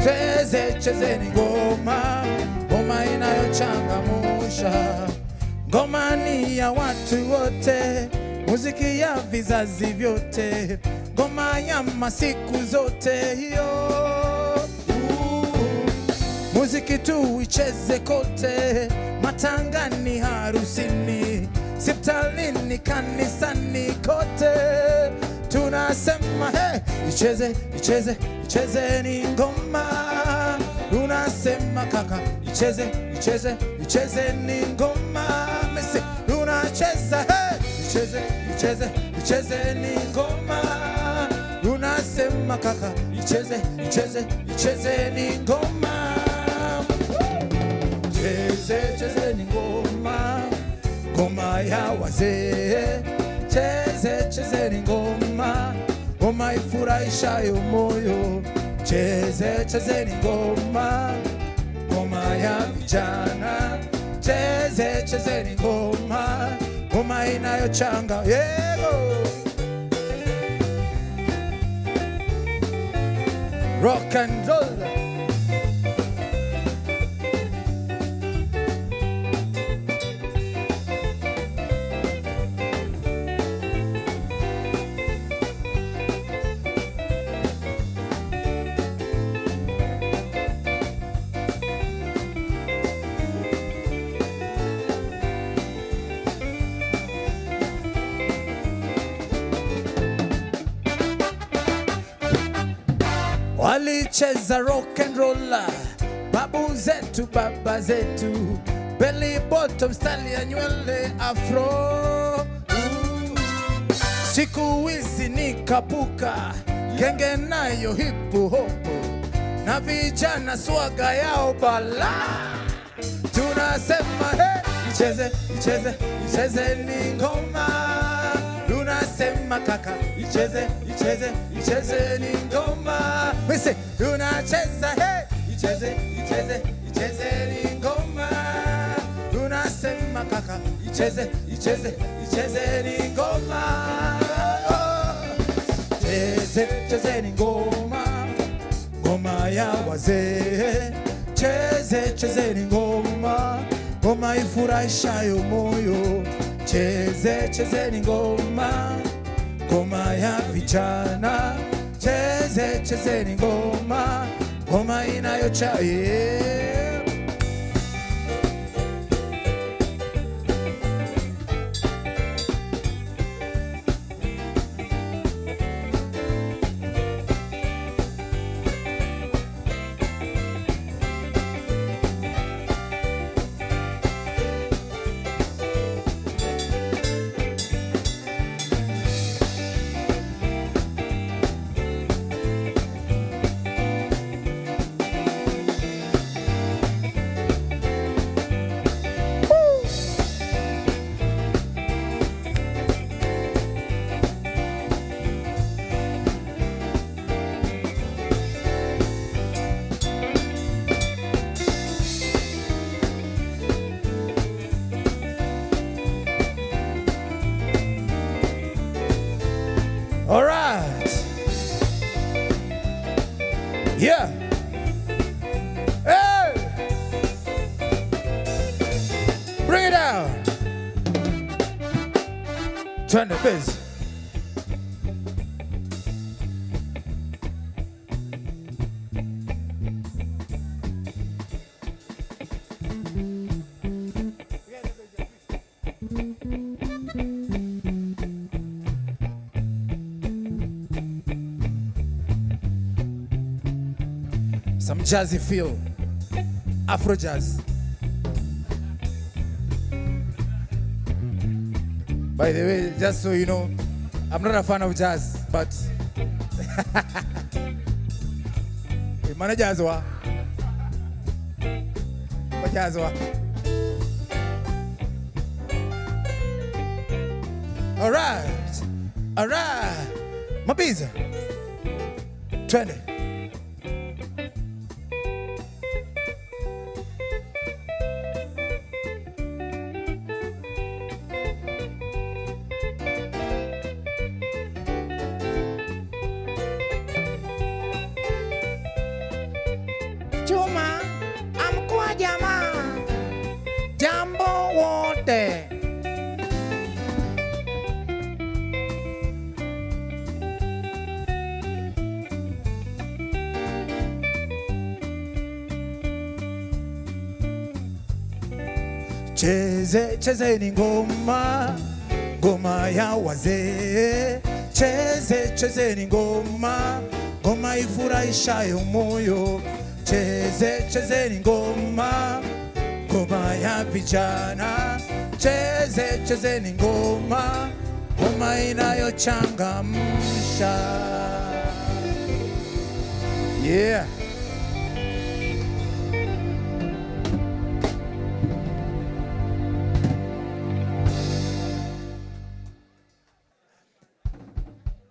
Cheze, chezeni ngoma, ngoma inayochangamsha. Ngoma ni ya watu wote, muziki ya vizazi vyote, ngoma ya masiku zote hiyo. Muziki tu icheze kote, matangani, harusini, siptalini, kanisani, kote. Tunasema hey, icheze, icheze, icheze ni ngoma. Unasema kaka, icheze, icheze, icheze ni ngoma. Mese, unacheza hey, icheze, icheze, icheze ni ngoma. Unasema kaka, icheze, icheze, icheze ni ngoma. Cheze, cheze ni ngoma, ngoma ya wazee. Cheze, cheze ni ngoma, ngoma ifurahishayo moyo. Cheze, cheze ni ngoma, ngoma ya vijana. Cheze, cheze ni ngoma, ngoma inayochanga yego. Rock and roll. Walicheza rock and roll, babu zetu, baba zetu, belly bottom style ya nywele afro. Siku hizi ni kapuka, genge nayo hip hop, na vijana swaga yao bala. Tunasema hey, icheze, icheze, icheze ni ngoma. Tunasema kaka, icheze, icheze, icheze ni ngoma. Wese, tunacheza hey, icheze, icheze, icheze ni ngoma. Tunasema kaka, icheze, icheze, icheze ni ngoma. Oh. Cheze, cheze ni ngoma, ngoma ya wazee. Cheze, cheze ni ngoma, ngoma ifurahishayo moyo. Cheze, cheze ni ngoma, ngoma ya vijana. Cheze, cheze ni ngoma, ngoma inayocha. Yeah. All right. Yeah. Hey! Bring it down. Turn the biz. Some jazzy feel, Afro jazz. By the way, just so you know, I'm not a fan of jazz, but mana jazz wa? Jazz wa? All right. Alright. Mabiza. Twende. Chuma, amkua jamaa. Jambo wote. Cheze, chezeni ngoma, ngoma ya wazee. Cheze, chezeni ngoma, ngoma ifurahishayo moyo. Cheze, chezeni ngoma, ngoma ya vijana. Cheze, chezeni ngoma, ngoma inayochangamsha. Yeah.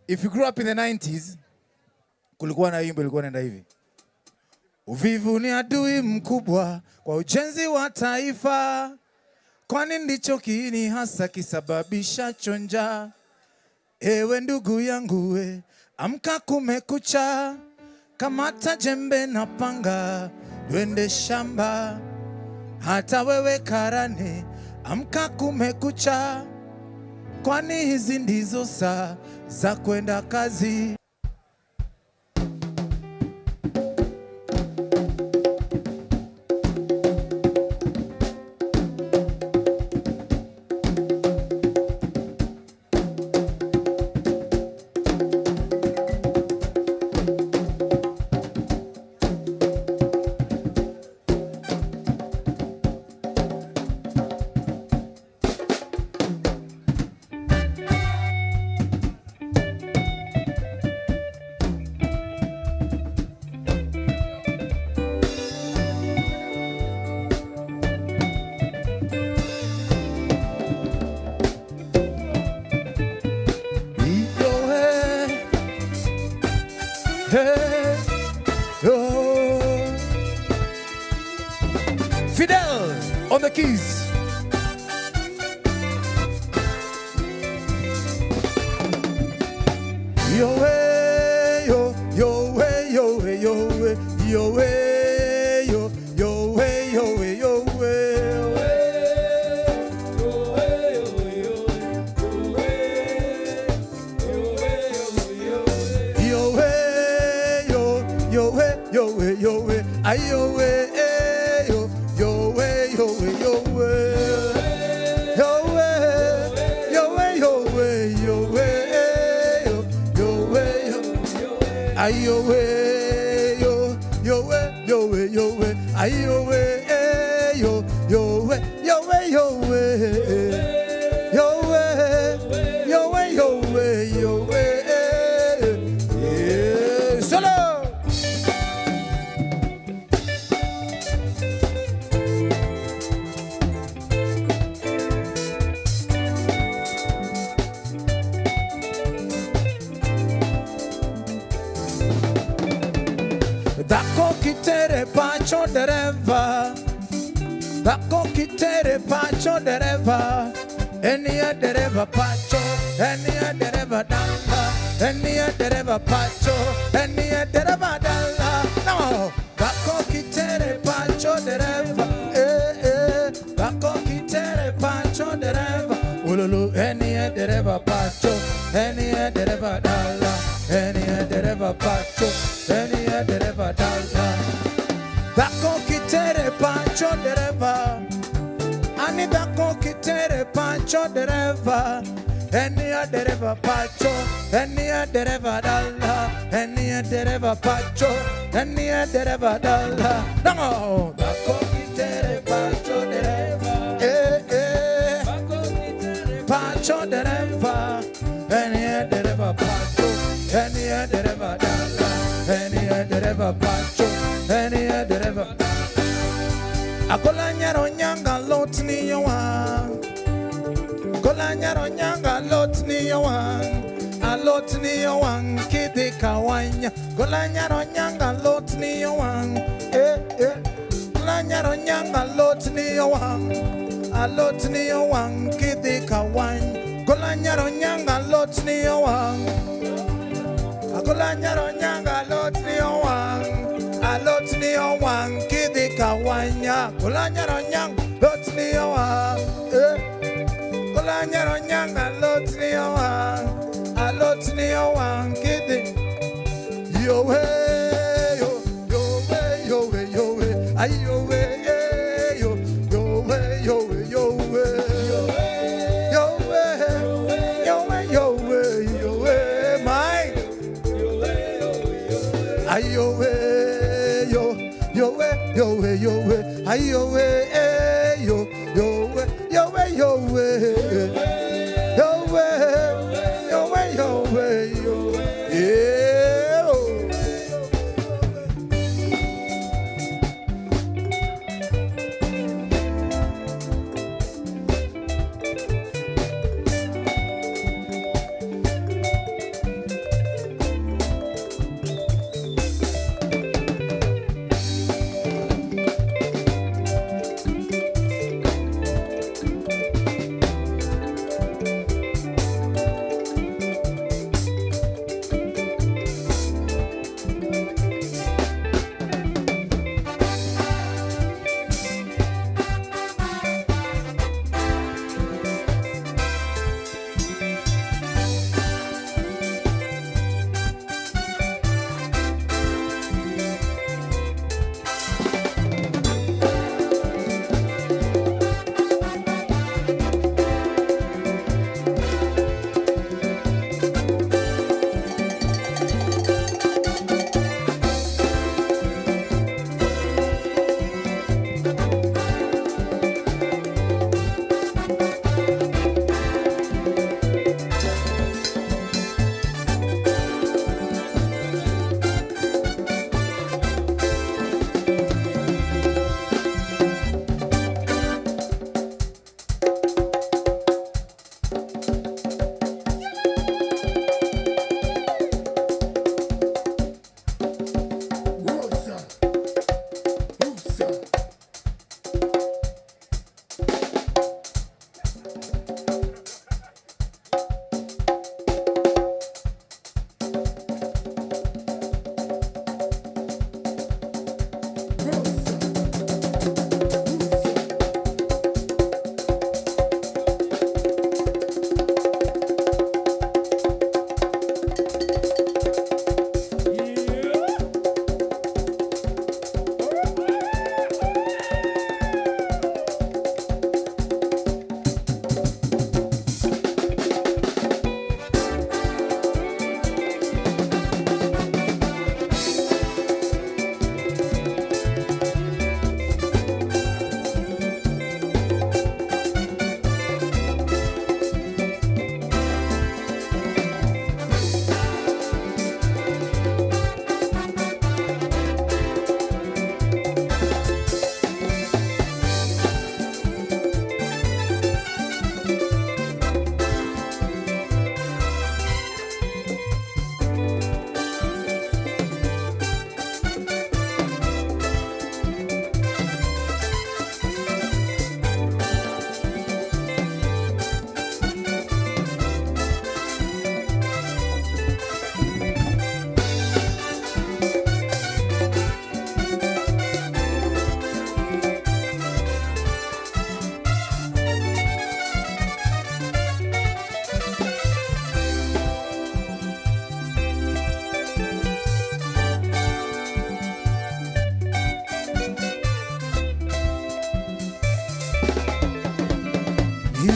If you grew up in the 90s, kulikuwa na wimbo ilikuwa inaenda hivi. Uvivu ni adui mkubwa kwa ujenzi wa taifa, kwani ndicho kiini hasa kisababisha chonja. Ewe ndugu yangu we, amka kumekucha, kamata jembe na panga, twende shamba. Hata wewe karani, amka kumekucha, kwani hizi ndizo saa za kwenda kazi. Hey, oh. Fidel on the keys. Yo, hey, yo, yo, hey, yo, hey, yo, hey, yo, hey, yo, yo, hey, yo, hey, yo, hey. Yo, hey, yo, yo, hey, yo, hey, yo, hey, ay, yo, hey, yo, yo, hey, yo, hey, yo, hey. Yo, hey, yo, hey, yo, hey, yo, hey, yo, yo, hey, yo. Ay, yo, hey, yo, yo, hey, yo, hey, yo, hey, ay, yo, hey, yo, yo, hey, yo, hey, yo, hey. Yo, hey, yo, hey, yo, hey, yo, hey. Yeah. Solo! Dhako kitere pacho dereva, dhako kitere pacho dereva, enia dereva pacho, enia dereva dala, enia dereva pacho, enia dereva dala. No, dhako kitere pacho dereva, eh eh, dhako kitere pacho dereva, ululu enia dereva pacho, enia dereva dala, enia dereva pacho, enia dereva dala. Dhako kitere pacho dereva, ani dhako kitere pacho dereva, enia dereva pacho, enia dereva dala, enia dereva pacho, enia dereva dala. No, dhako kitere pacho dereva, eh eh, pacho dereva, enia dereva pacho, enia dereva dala, enia dereva pacho, enia dereva. Akola nyaro nyanga lot ni yowa, Akola nyaro nyanga lot ni yowa, Alot ni owang' kidhi kawanya. Gola nyaro nyanga alot ni owang'. Eh eh. Gola nyaro nyanga alot ni owang'. Alot ni owang' kidhi kawany. Gola nyaro nyanga alot ni owang'. Agola nyaro nyanga alot ni owang'. Alot ni owang' kidhi kawanya. Gola nyaro nyanga alot ni owang'. Eh. Gola nyaro nyanga alot ni owang'. Alot ni owang' kidhi. Yo hey yo yo hey yo hey yo hey ay yo hey yo yo hey yo hey yo hey yo hey yo hey yo hey yo hey my ay yo hey yo yo hey yo hey yo hey ay yo hey yo yo hey yo hey yo hey yo hey yo hey yo hey yo yeah.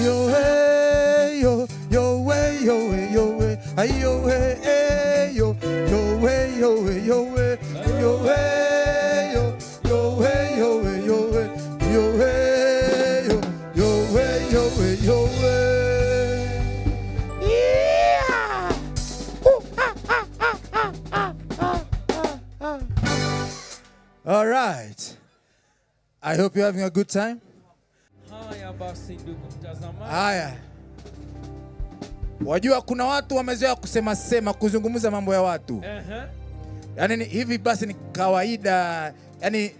Yo hey yo yo hey yo hey yo hey ay yo hey yo yo hey yo hey yo hey yo hey yo yo hey yo hey yo hey yo hey yo yo hey yo hey yo hey. Yeah! Ooh, ah, ah, ah, ah, ah, ah, ah. All right. I hope you're having a good time. Haya basi, ndugu mtazamaji. Haya. Wajua kuna watu wamezoea kusema sema, kuzungumza mambo ya watu. Yaani hivi basi ni kawaida, yaani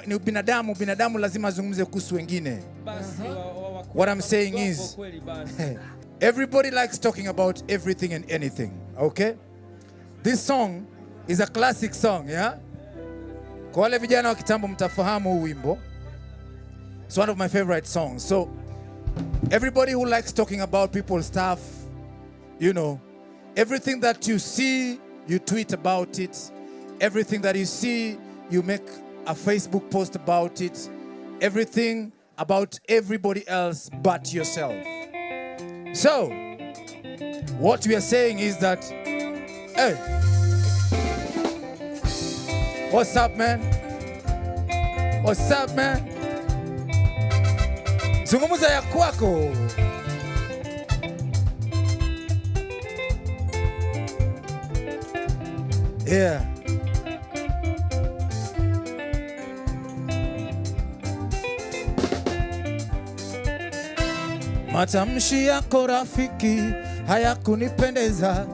ni binadamu, binadamu lazima azungumze kuhusu wengine. Basi What I'm saying is, kweli basi. Everybody likes talking about everything and anything, okay? This song is a classic song, yeah? Kwa wale vijana wa kitambo mtafahamu huu wimbo. It's one of my favorite songs. So, everybody who likes talking about people's stuff, everything that you see, you tweet about it. Everything that you see, you make a Facebook post about it. Everything about everybody else but yourself. So, what we are saying is that, hey, what's up, man? What's up, man? Zungumza ya kwako. Yeah. Matamshi yako rafiki hayakunipendeza,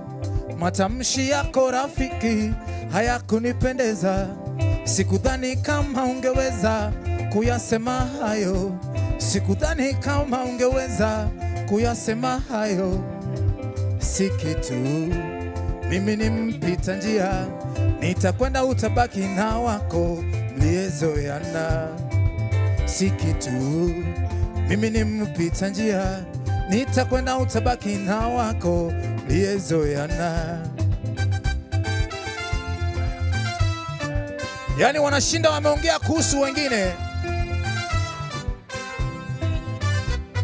matamshi yako rafiki hayakunipendeza. Sikudhani kama ungeweza kuyasema hayo, sikudhani kama ungeweza kuyasema hayo. Si kitu, mimi ni mpita njia, nitakwenda utabaki na wako mliyezoeana. Si kitu, mimi ni mpita njia, nitakwenda utabaki na wako mliyezoeana. Yaani wanashinda wameongea kuhusu wengine.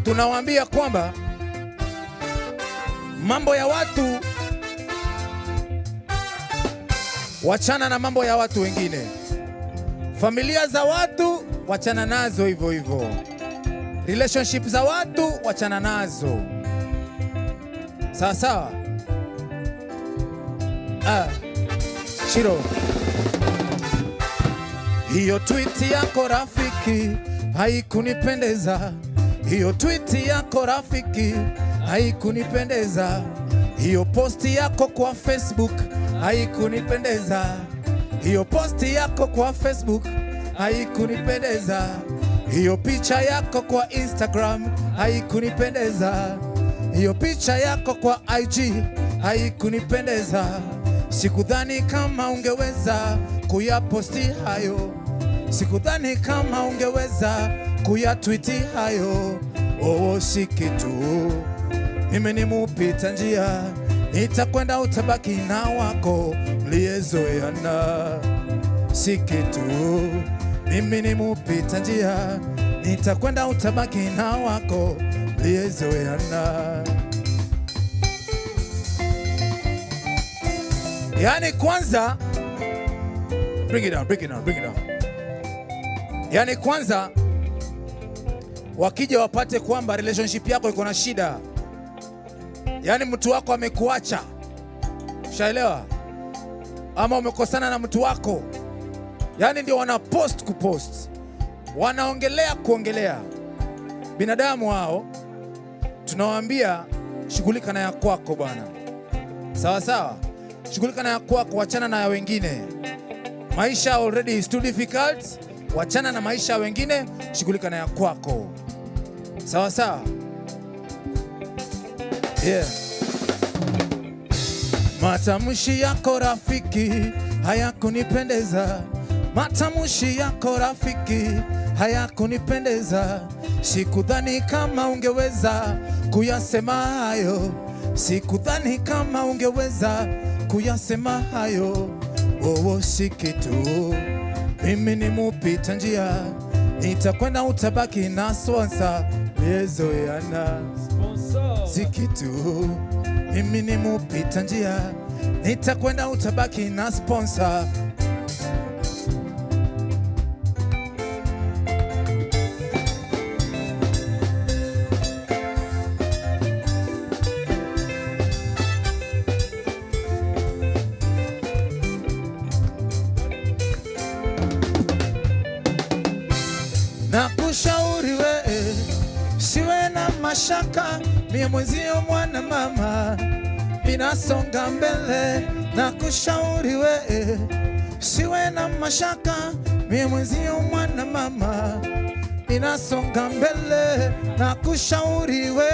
Tunawaambia kwamba mambo ya watu, wachana na mambo ya watu wengine. Familia za watu wachana nazo hivyo hivyo. Relationship za watu wachana nazo. Sawa sawa. Shiro. Hiyo tweet yako rafiki haikunipendeza. Hiyo tweet yako rafiki haikunipendeza. Hiyo posti yako kwa Facebook haikunipendeza. Hiyo posti yako kwa Facebook haikunipendeza. Hiyo picha yako kwa Instagram haikunipendeza. Hiyo picha yako kwa IG haikunipendeza. Sikudhani kama ungeweza kuyaposti hayo. Sikudhani kama ungeweza kuyatwiti hayo. Oh, si kitu, mimi ni mupita njia, nitakwenda utabaki na wako mliyezoeana. Si kitu, mimi ni mupita njia, nitakwenda utabaki na wako mliyezoeana. Yaani kwanza, bring it down, bring it down, bring it down. Yaani kwanza wakija wapate kwamba relationship yako iko na shida. Yaani mtu wako amekuacha. Ushaelewa? Ama umekosana na mtu wako. Yaani ndio wana post kupost. Wanaongelea kuongelea. Binadamu hao tunawaambia shughulika na ya kwako bwana. Sawa sawa? Shughulika na ya kwako, wachana na ya wengine. Maisha already is too difficult. Wachana na maisha ya wengine, shughulika na ya kwako. Sawa sawa? Yeah. Matamshi yako rafiki hayakunipendeza. Matamshi yako rafiki hayakunipendeza. Sikudhani kama ungeweza kuyasema hayo. Sikudhani kama ungeweza kuyasema hayo. Oh, si kitu, mimi ni mupita njia, nitakwenda utabaki na sponsor mliyezoeana. Sponsor. Si kitu, mimi ni mupita njia, nitakwenda utabaki na sponsor. Nakushauri we, siwe na mashaka, mie mwenzio mwana mama, minasonga mbele na kushauri we, siwe na mashaka, mie mwenzio mwana mama, ninasonga mbele na kushauri we,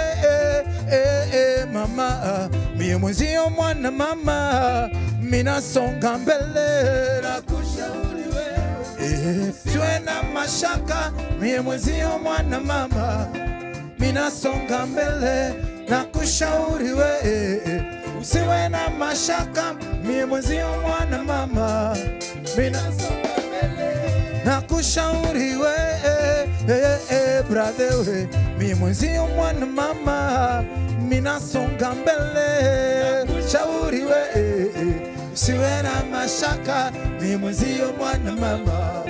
mama, mie mwenzio mwana mama, minasonga mbele na kushauri we, siwe na mashaka, mie mwenzio mwana mama, minasonga mbele na kushauri we, usiwe na mashaka, mie mwenzio mwana mama, minasonga mbele na kushauri we, brother we, mie mwenzio mwana mama, minasonga mbele shauri we, usiwe na mashaka, mie mwenzio mwana mama,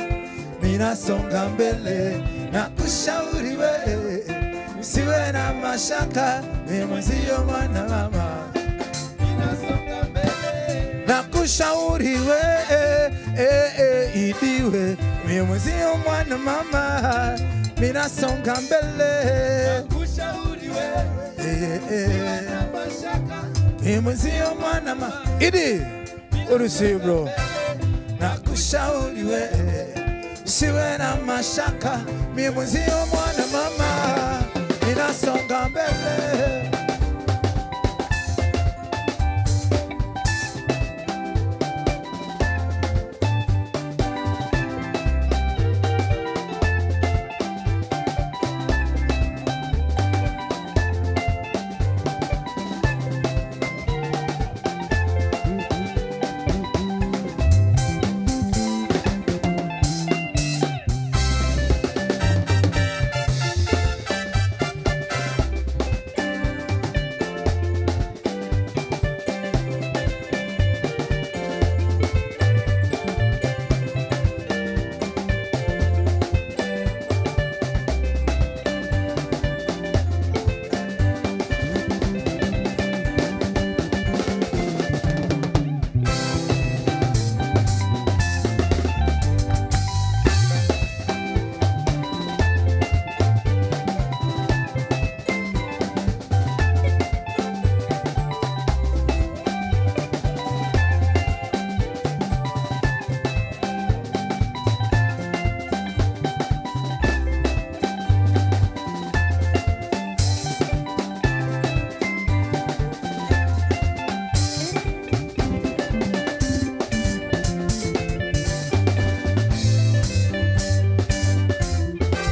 minasonga mbele na kushauri we, usiwe na mashaka, mie mwenzio mwana mama, Ninasonga mbele. Na kushauri we, idiwe, mie mwenzio mwana mama, minasonga mbele. Nakushauri wewe, usiwe na mashaka. Mie mwenzio mwana mama. Idi, urusi bro. Na kushauri we, usiwe na mashaka, mie mwenzio mwana mama, minasonga mbele.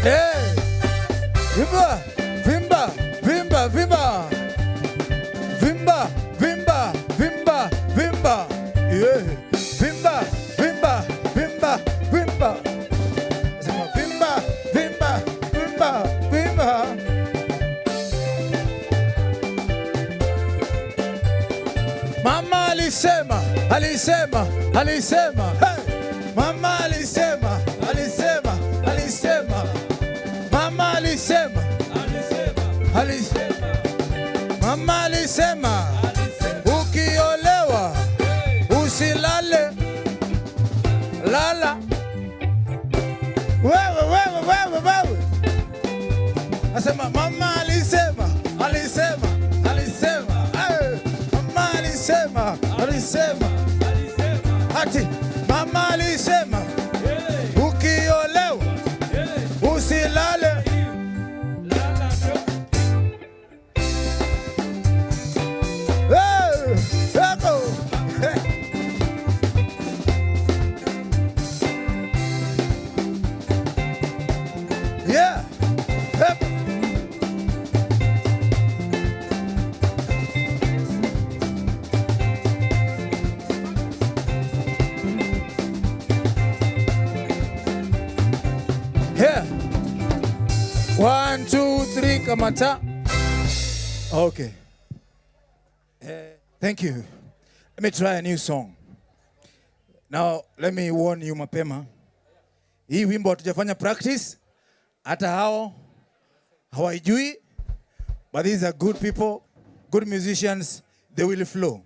Hey! Vimba, vimba, vimba, vimba. Vimba, vimba, vimba, vimba. Yeah. Vimba, vimba, vimba, vimba. Sema vimba, vimba, vimba, vimba. Mama alisema, alisema, alisema. Hey! Mama alisema, alisema, alisema. Mama alisema, Alisema, alisema. Mama alisema, alisema. Ukiolewa usilale, lala. Wewe, wewe, wewe, wewe. Asema mama alisema, alisema, alisema. Hey! Mama alisema, alisema. Alisema. Ati mama alisema, Hey, ukiolewa hey. usilale. Lala tu. Hey! Yako. Hey. Yeah. Hey. Here. 1, 2, 3, kamata. Okay. Thank you. Let me try a new song. Now, let me warn you mapema. Hii wimbo hatujafanya practice. Hata hao hawaijui. But these are good people, good musicians. They will flow.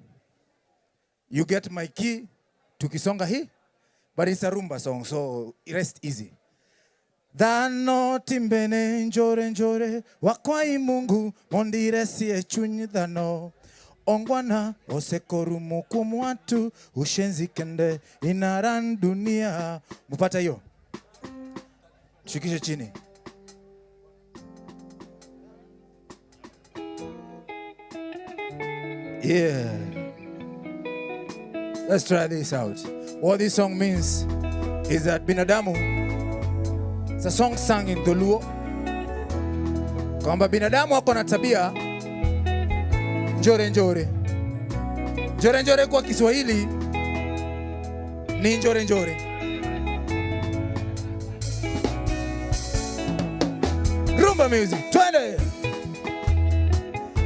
You get my key, tukisonga hii. But it's a rumba song, so rest easy. Dhano timbene njore njore wakwai Mungu mondiresie chuny dhano ongwana osekorumo kuom watu ushenzi kende inaran dunia. Mupata hiyo? Shikishe chini. Yeah. Let's try this out. What this song means is that binadamu, it's a song sung in Dholuo, kwamba binadamu wako na tabia njore njore. Njore njore kwa Kiswahili ni njore njore. Rumba music, twende.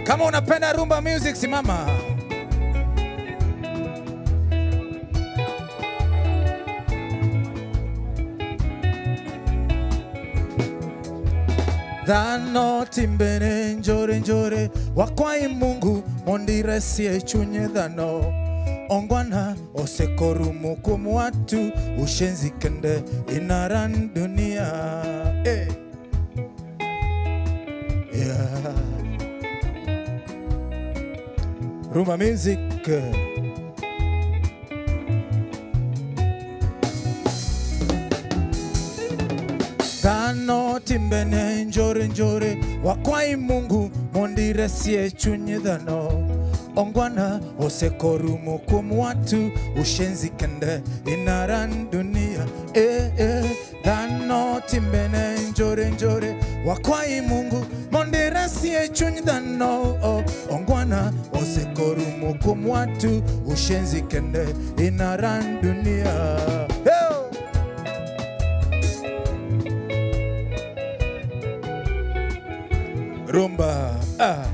Kama unapenda rumba music, simama. Dhano timbene njore njore wakwai Mungu mondiresie chuny dhano ongwana osekorumo kuom watu ushenzi kende inaran dunia. Hey. Yeah. Rumba music. Dhano timbene njore njore wakwai Mungu mondiresie chuny dhano ongwana osekorumo kuom watu ushenzi kende inaran dunia. Eh, eh. Dhano timbene njore njore wakwai Mungu mondiresie chuny dhano oh, ongwana osekorumo kuom watu ushenzi kende inaran dunia. Hey! Rumba. Ah.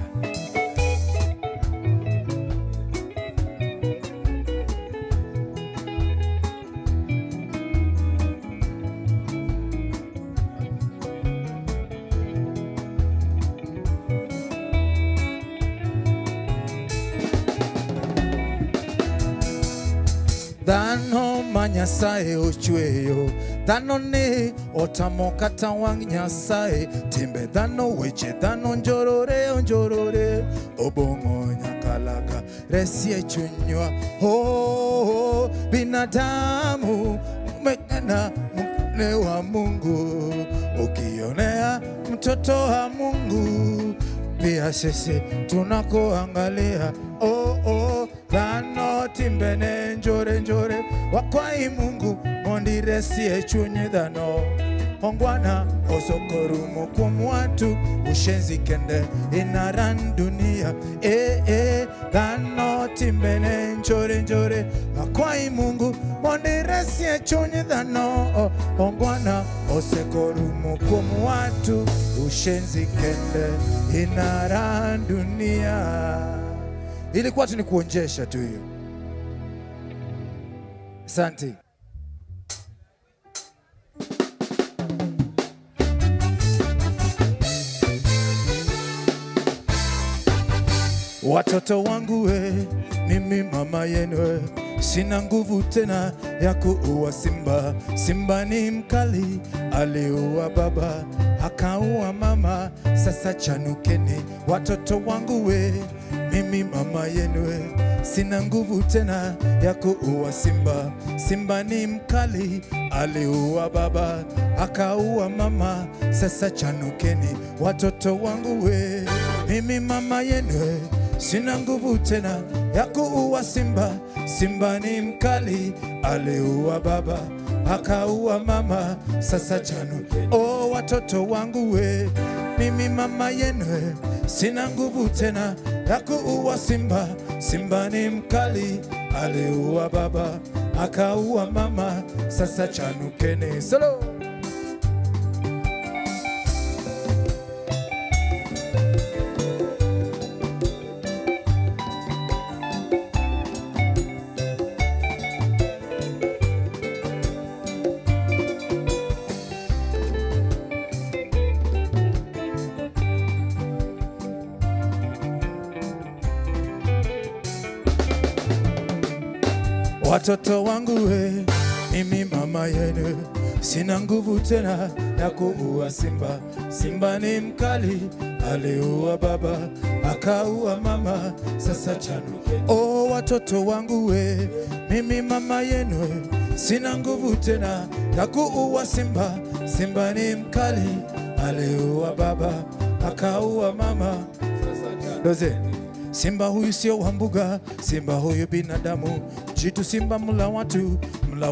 Dhano ma Nyasaye ochweyo, dhano ni otamo kata wang' Nyasaye, timbe dhano weche dhano njorore onjorore, obong'o nyakalaga resie chunywa. Oh, binadamu umekana mkne wa Mungu, ukionea mtoto wa Mungu pia sisi tunakuangalia. Oh, oh, dhano timbene njore njore wakwai Mungu mondiresie chuny dhano ongwana osokorumo kuom watu ushenzi kende inaran dunia. Eh, eh, dhano timbene njore njore wakwai Mungu mondiresie chuny dhano ongwana osekorumo kuom watu ushenzi kende inaran dunia. Ilikuwa tu ni kuonjesha tu hiyo. Asante. Watoto wangu we, mimi mama yenu we, sina nguvu tena ya kuua simba. Simba ni mkali, aliua baba, akaua mama. Sasa chanukeni watoto wangu we, mimi mama yenu we, sina nguvu tena ya kuua simba. Simba ni mkali, aliua baba, akaua mama. Sasa chanukeni watoto wangu we, mimi mama yenu we, sina nguvu tena ya kuua simba. Simba ni mkali, aliua baba, akaua mama. Sasa chanukeni, oh watoto wangu we, mimi mama yenu we, sina nguvu tena ya kuua simba. Simba ni mkali, aliua baba, akaua mama. Sasa chanukeni. Solo. Watoto wangu we, mimi mama yenu, Sina nguvu tena ya kuua simba. Simba ni mkali, aliua baba, akaua mama, sasa chanuke. Oh, watoto wangu we, mimi mama yenu we, sina nguvu tena ya kuua simba. Simba ni mkali, aliua baba, akaua mama. Doze. Simba huyu sio wa mbuga, simba huyu binadamu. Jitu simba mla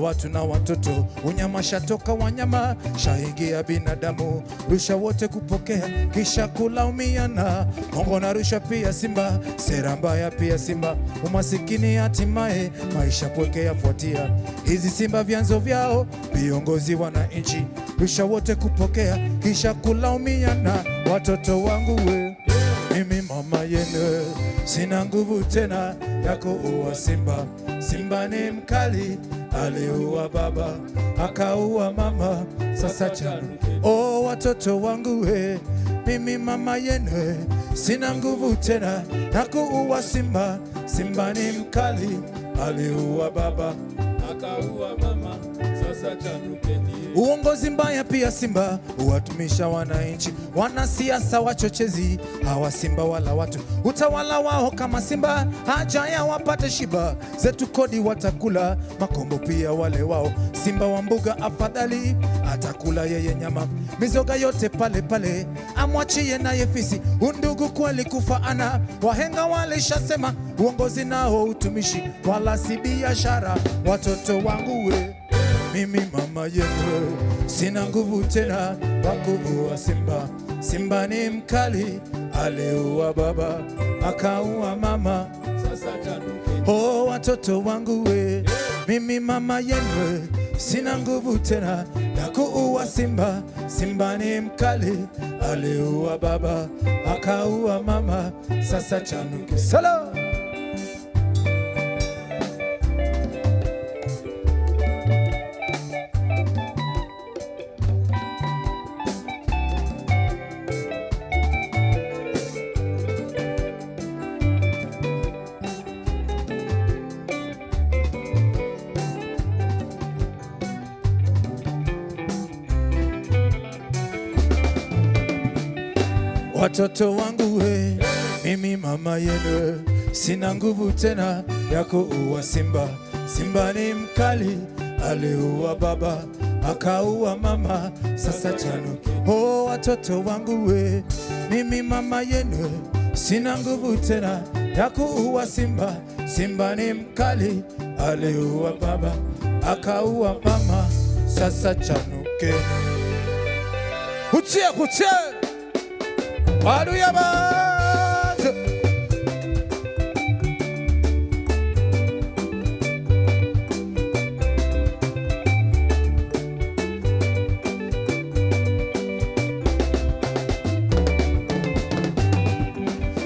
watu na watoto. Unyama shatoka wanyama, shaingia binadamu. Rusha wote kupokea, kisha kulaumiana. Hongo na rusha pia simba, sera mbaya pia simba. Umasikini hatimaye, maisha pweke yafuatia. Hizi simba vyanzo vyao, viongozi wananchi. Rusha wote kupokea, kisha kulaumiana. Watoto wangu we, mimi mama yenu, sina nguvu tena ya kuua simba. Simba ni mkali, aliua baba, akaua mama, sasa chanu. Oh, watoto wangu we, mimi mama yenu, sina nguvu tena ya kuua simba. Simba ni mkali, aliua baba, akaua mama, sasa chanukeni. Uongozi mbaya pia simba huwatumisha wananchi, wanasiasa wachochezi, hawa simba wala watu. Utawala wao kama simba, haja ya wapate shiba, zetu kodi watakula, makombo pia wale wao. Simba wa mbuga afadhali, atakula yeye nyama, mizoga yote pale pale, amwachie naye fisi. Undugu kweli kufaana, wahenga walishasema, uongozi nao utumishi, wala si biashara. Watoto wangu we, mimi mama yenu, sina nguvu tena wa kuua simba. Simba ni mkali, aliua baba, akaua mama. Sasa chanukeni. Oh, watoto wangu we, mimi mama yenu, sina nguvu tena ya kuua simba. Simba ni mkali, aliua baba, akaua mama, sasa chanuke. Sala. Watoto wangu we, mimi mama yenu, sina nguvu tena ya kuua simba. Simba ni mkali, aliua baba, akaua mama, sasa chanuke. Oh, watoto wangu we, mimi mama yenu, sina nguvu tena ya kuua simba. Simba ni mkali, aliua baba, akaua mama, sasa chanuke. Hutie, hutie. Hallelujah, man.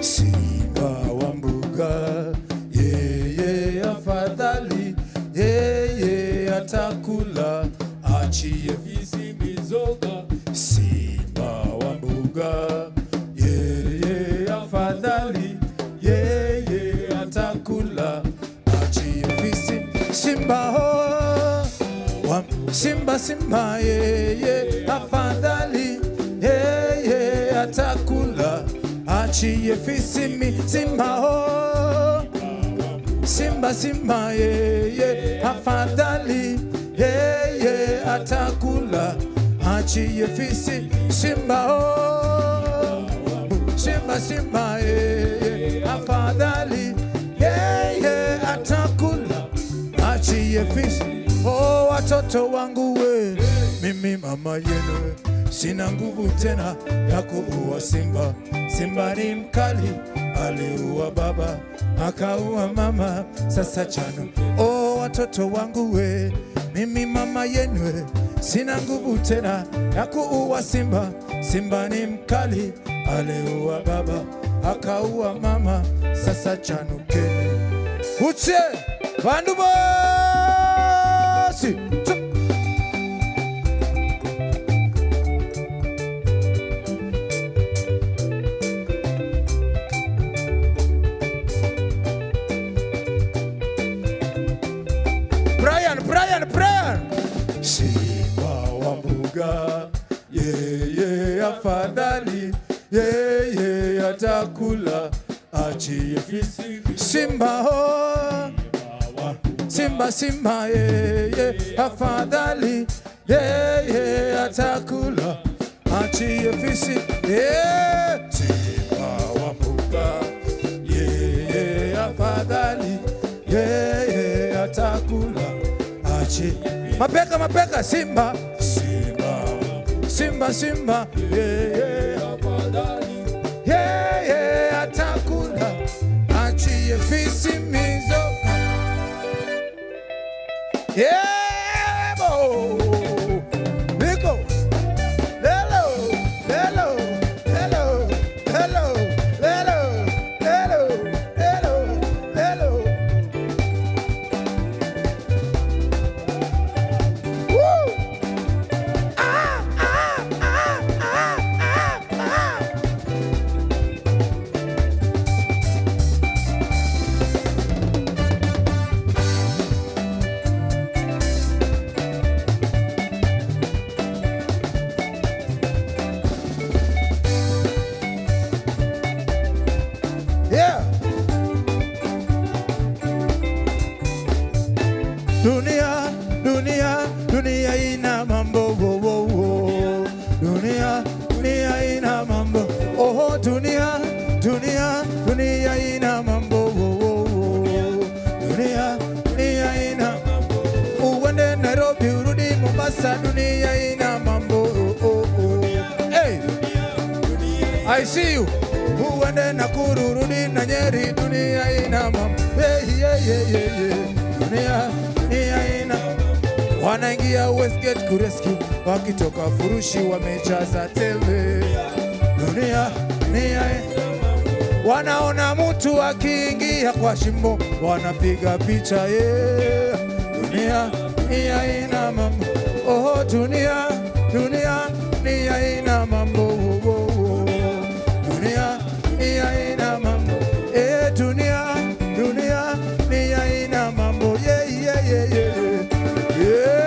Simba wa mbuga, yeye afadhali, yeye atakula, achie Fisi mizoga, Simba wa mbuga, yeye afadhali, yeye atakula, achie fisi. Simba ho, wa, simba simba, yeye afadhali, yeye atakula, achie fisi. Simba ho, simba simba, yeye afadhali, yeye atakula, achie fisi. Simba ho, simba simba, yeye afadhali, yeye atakula, achie fisi. Oh, watoto wangu we, mimi mama yenu, sina nguvu tena ya kuua simba. Simba ni mkali, aliua baba, akaua mama, sasa chanu. Oh, watoto wangu we, mimi mama yenu, sina nguvu tena ya kuua simba. Simba ni mkali, aliua baba, akaua mama, sasa chanukeni. Uche, bandu bosi. Brian, Brian, Brian. Simba Afadhali yeye atakula achie fisi. Simba ho, simba simba yeye, afadhali yeye atakula achie fisi. Yeah. Simba wa mbuga yeye, afadhali yeye atakula achie. Mapeka mapeka, simba simba simba simba yeye, yeye atakula achie fisi mizoga. Yebo! Niko! Lelo! Lelo! Lelo! Lelo! Lelo! Lelo! Lelo! Lelo! Woo! Ah! Ah! Ah! Ah! Ah! Ah! Yeah. Dunia, dunia, dunia ina mambo, wo, wo, wo. Dunia, dunia ina mambo. Oh, dunia, dunia, dunia ina mambo, wo, wo, wo. Dunia, dunia ina mambo. Uende Nairobi, urudi Mombasa, dunia ina mambo. Oh, oh, oh. Hey, I see you. Uende Nakuru, urudi na Nyeri, dunia ina mambo. Hey, yeah, yeah, yeah, yeah. Dunia, dunia ina. Wanaingia Westgate kurescue, wakitoka furushi wamejaza tele. Dunia, dunia. Wanaona mtu akiingia kwa shimo, wanapiga picha yeah. Dunia, dunia ina mambo. Oh, dunia, dunia, dunia ina mambo. Oh, oh, oh. Dunia, dunia ina mambo. Eh, dunia, dunia, dunia ina mambo. Yeah, yeah, yeah, yeah. Yeah.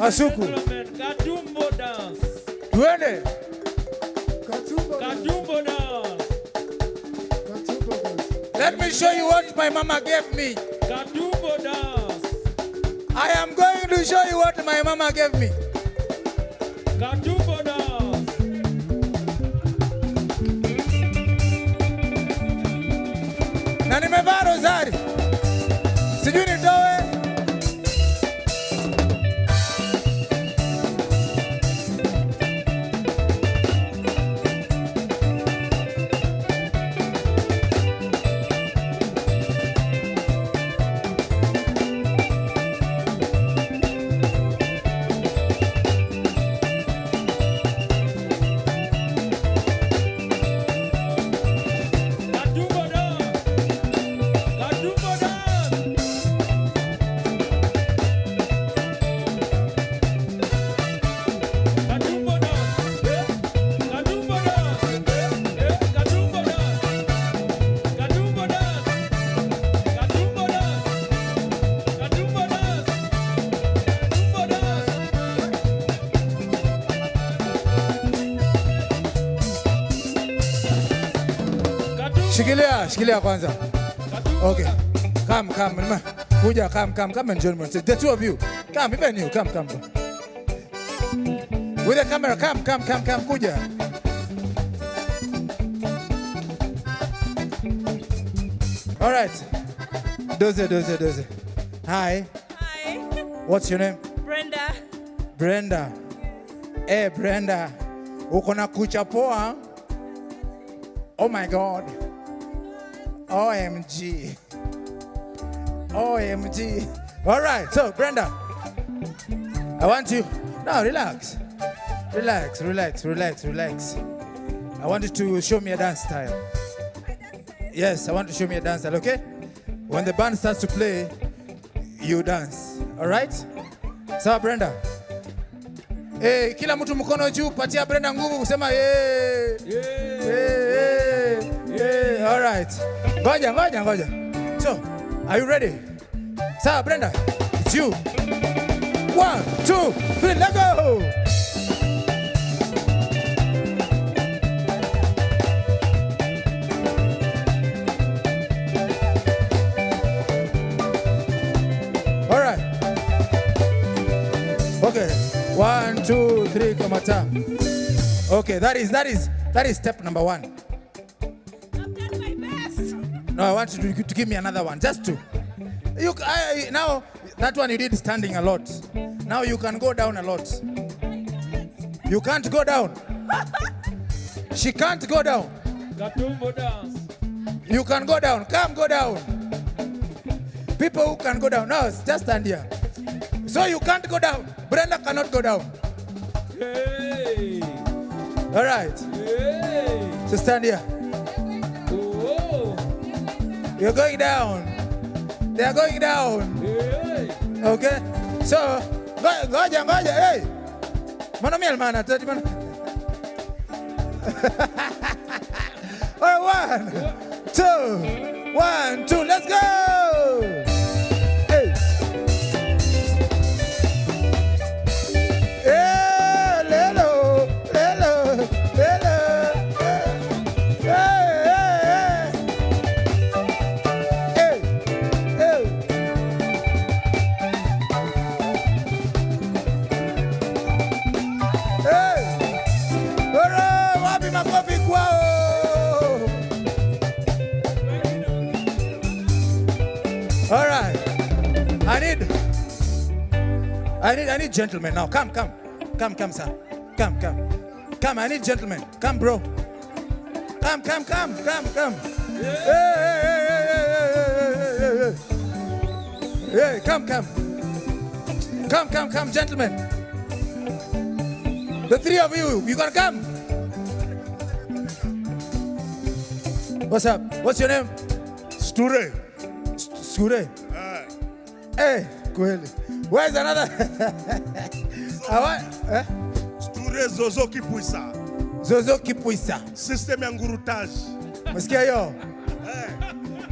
Masuku. Gentlemen, Katumbo dance. Twende. Katumbo dance. Katumbo dance. Katumbo dance. Let me show you what my mama gave me. Katumbo dance. I am going to show you what my mama gave me. Katumbo dance. Na nimevaa rosari. Sijui nitoe. Katumbo dance. Katumbo dance. Katumbo dance. Eh. Katumbo dance. Eh. Eh. Katumbo dance. Katumbo dance. Katumbo dance. Katumbo dance. Katumbo dance. Katumbo. Shikilia, shikilia kwanza. Katumbo Okay. dance. Come, come. Kuja, come, come, come and join me. The two of you. Come, even you. Come, come. With the camera, come, come, come, come. Kuja. All right. Doze, doze, doze. Hi. Hi, What's your name? Brenda. Brenda. Eh, Brenda. Uko na kucha poa. Oh my God. OMG. OMG. All right. So, Brenda, I want you. No, relax. Relax, relax, relax, relax. I want you to show me a dance style. Yes, I want to show me a dance style, okay? When the band starts to play, you dance. All right? Sawa, Brenda. Hey, kila mtu mkono juu, patia Brenda nguvu kusema hey. Hey, hey, hey. All right. Ngoja, ngoja, ngoja. So, are you ready? Sawa, Brenda. It's you. 1, 2, 3, let's go. All right. Okay. 1, 2, 3, kamata. Okay, that is step number 1. I've done my best. No, I want you to give me another one, just two. Now that one you did standing a lot. Now you can go down a lot. You can't go down. She can't go down. Katumbo dance. You can go down. Come, go down. People who can go down. No, just stand here. So you can't go down. Brenda cannot go down. Hey. All right. Hey. So stand here. Oh. You're going down. They are going down. Hey. Okay. So, ngoja, ngoja. Hey. Mwana miel mana, tati mana. All right, 1, 2, 1, 2, let's go. Hey. Hey, lelo, lelo, lelo. Hey, hey, hey. Hey, hey. Hey. Ora, wapi makofi kwao? All right. I need gentlemen now. Come, come. Come, come, sir. Come, come. Come, I need gentlemen. Come, bro. Come, come, come, come, come. Hey, hey, hey, hey, hey, hey, hey, hey, hey. Hey, come, come. Come, come, come, gentlemen. The three of you, you got to come. What's up? What's your name? Sture. Sture. Hey, kweli. Where's another? I want, eh? Sture Zozo Kipuisa. Zozo Kipuisa. System ya ngurutage. Msikia hiyo?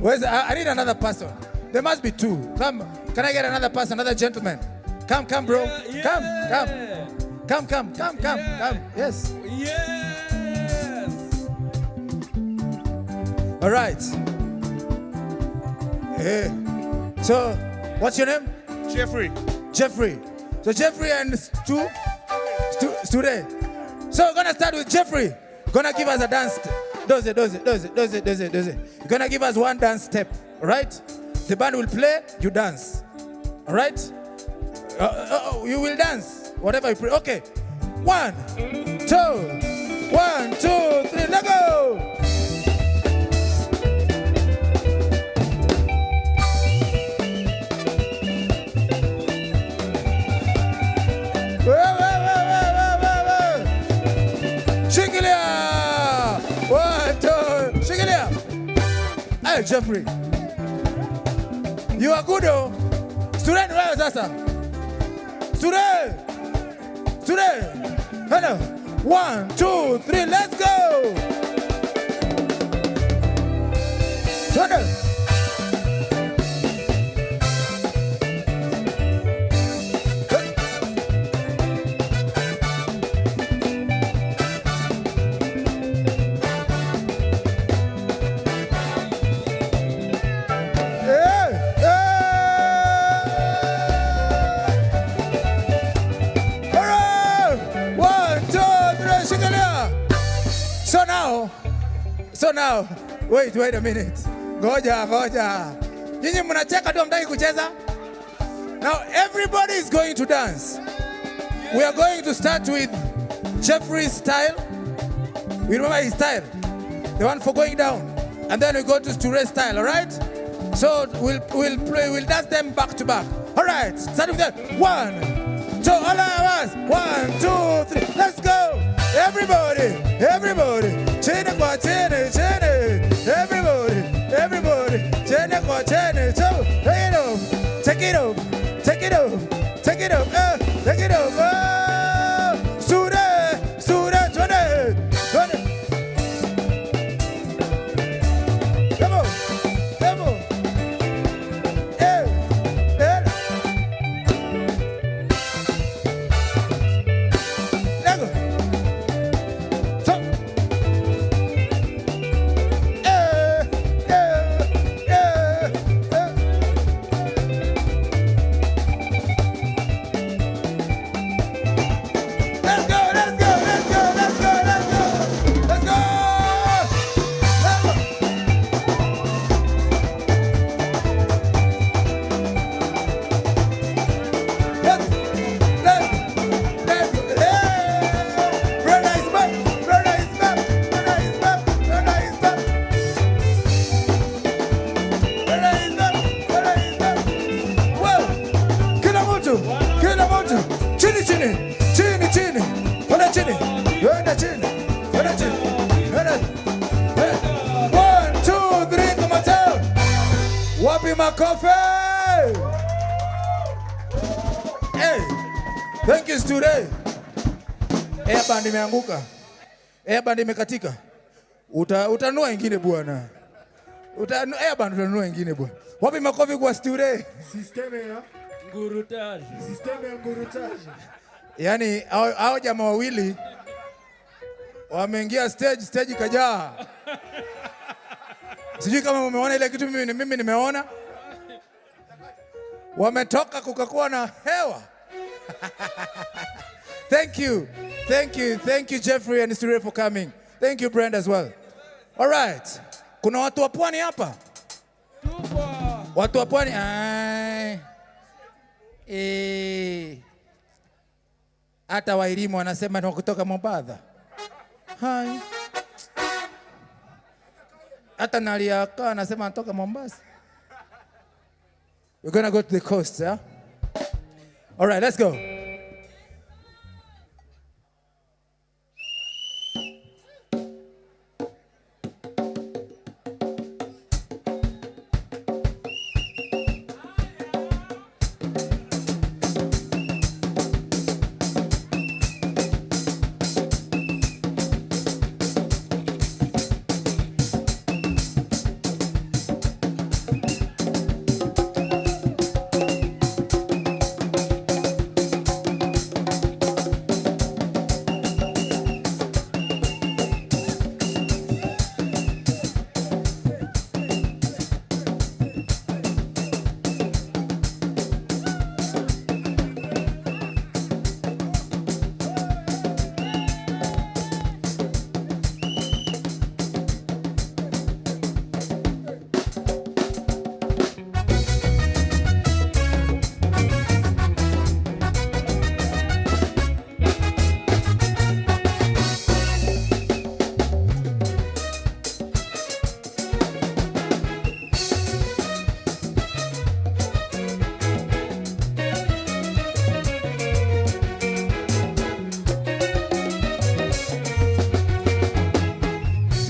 Where's, I need another person. There must be two. Come, can I get another person, another gentleman? Come, come, bro. Yeah, Come, come. yeah. Come, come, come, come, Yeah. come. Yes. Yes. All right. Hey. So, what's your name? Jeffrey. Jeffrey. So Jeffrey and Stu, Stu, Sture. So we're gonna start with Jeffrey. Gonna give us a dance. Does it, does it, does it, does it, does it, does it. You're gonna give us one dance step, all right? The band will play, you dance. All right? You will dance. Whatever you play. Okay. 1, 2, 1, 2, 3, let go! Shikilia! 1, 2, shikilia! Hey, Jeffrey. You are good, oh. Student, wewe sasa. Student! Student! Hello. 1, 2, 3, let's go! Turn. So now, wait a minute. Ngoja, ngoja. Nyinyi mnacheka tu hamtaki kucheza? Now everybody is going to dance. We are going to start with Jeffrey's style. We remember his style? The one for going down. And then we go to Sture's style, all right? So we'll play, we'll dance them back to back. All right, start with that. 1, 2, all of us. 1, 2, 3, let's go. Everybody, everybody. Chini kwa chini, chini. Everybody, everybody. Chini kwa chini, chini. Take it up, take it up, take it up, take it up, take it up. Sure, sure, twende, twende. Come on, come on. Eh, eh. Lego. Stop. Eh, eh, eh, eh. Let's go, let's go, let's go, let's go, let's go. Let's go. Let's go. Let's, let's, let's, hey! Brother is back, brother is back, brother is back, brother is back. Brother is back, brother is back. Whoa! Kila mtu, kila mtu, chini chini, chini chini, kwenda chini, kwenda chini, kwenda chini, kwenda. Hey. 1, 2, 3, come on down. Wapi makofi? Hey, thank you today. Airband imeanguka. Airband imekatika. Utanunua ingine bwana. Airband utanunua ingine bwana. Wapi makofi kwa Sture? Systeme ya Ngurutaji. systeme ya ngurutaji. Yaani hao jamaa wawili wameingia stage, stage ikajaa. Sijui kama umeona ile kitu mimi nimeona. Wametoka kukakuwa na hewa. Thank you. Thank you. Thank you Jeffrey and Sture for coming. Thank you Brenda as well. All right. Kuna watu wa pwani hapa? Tupo. Watu wa pwani. Ai. Hata Wairimu wanasema ni kutoka Mombasa. Hai. Hata Naliaka anasema anatoka Mombasa. We're going to go to the coast, yeah? All right, let's go.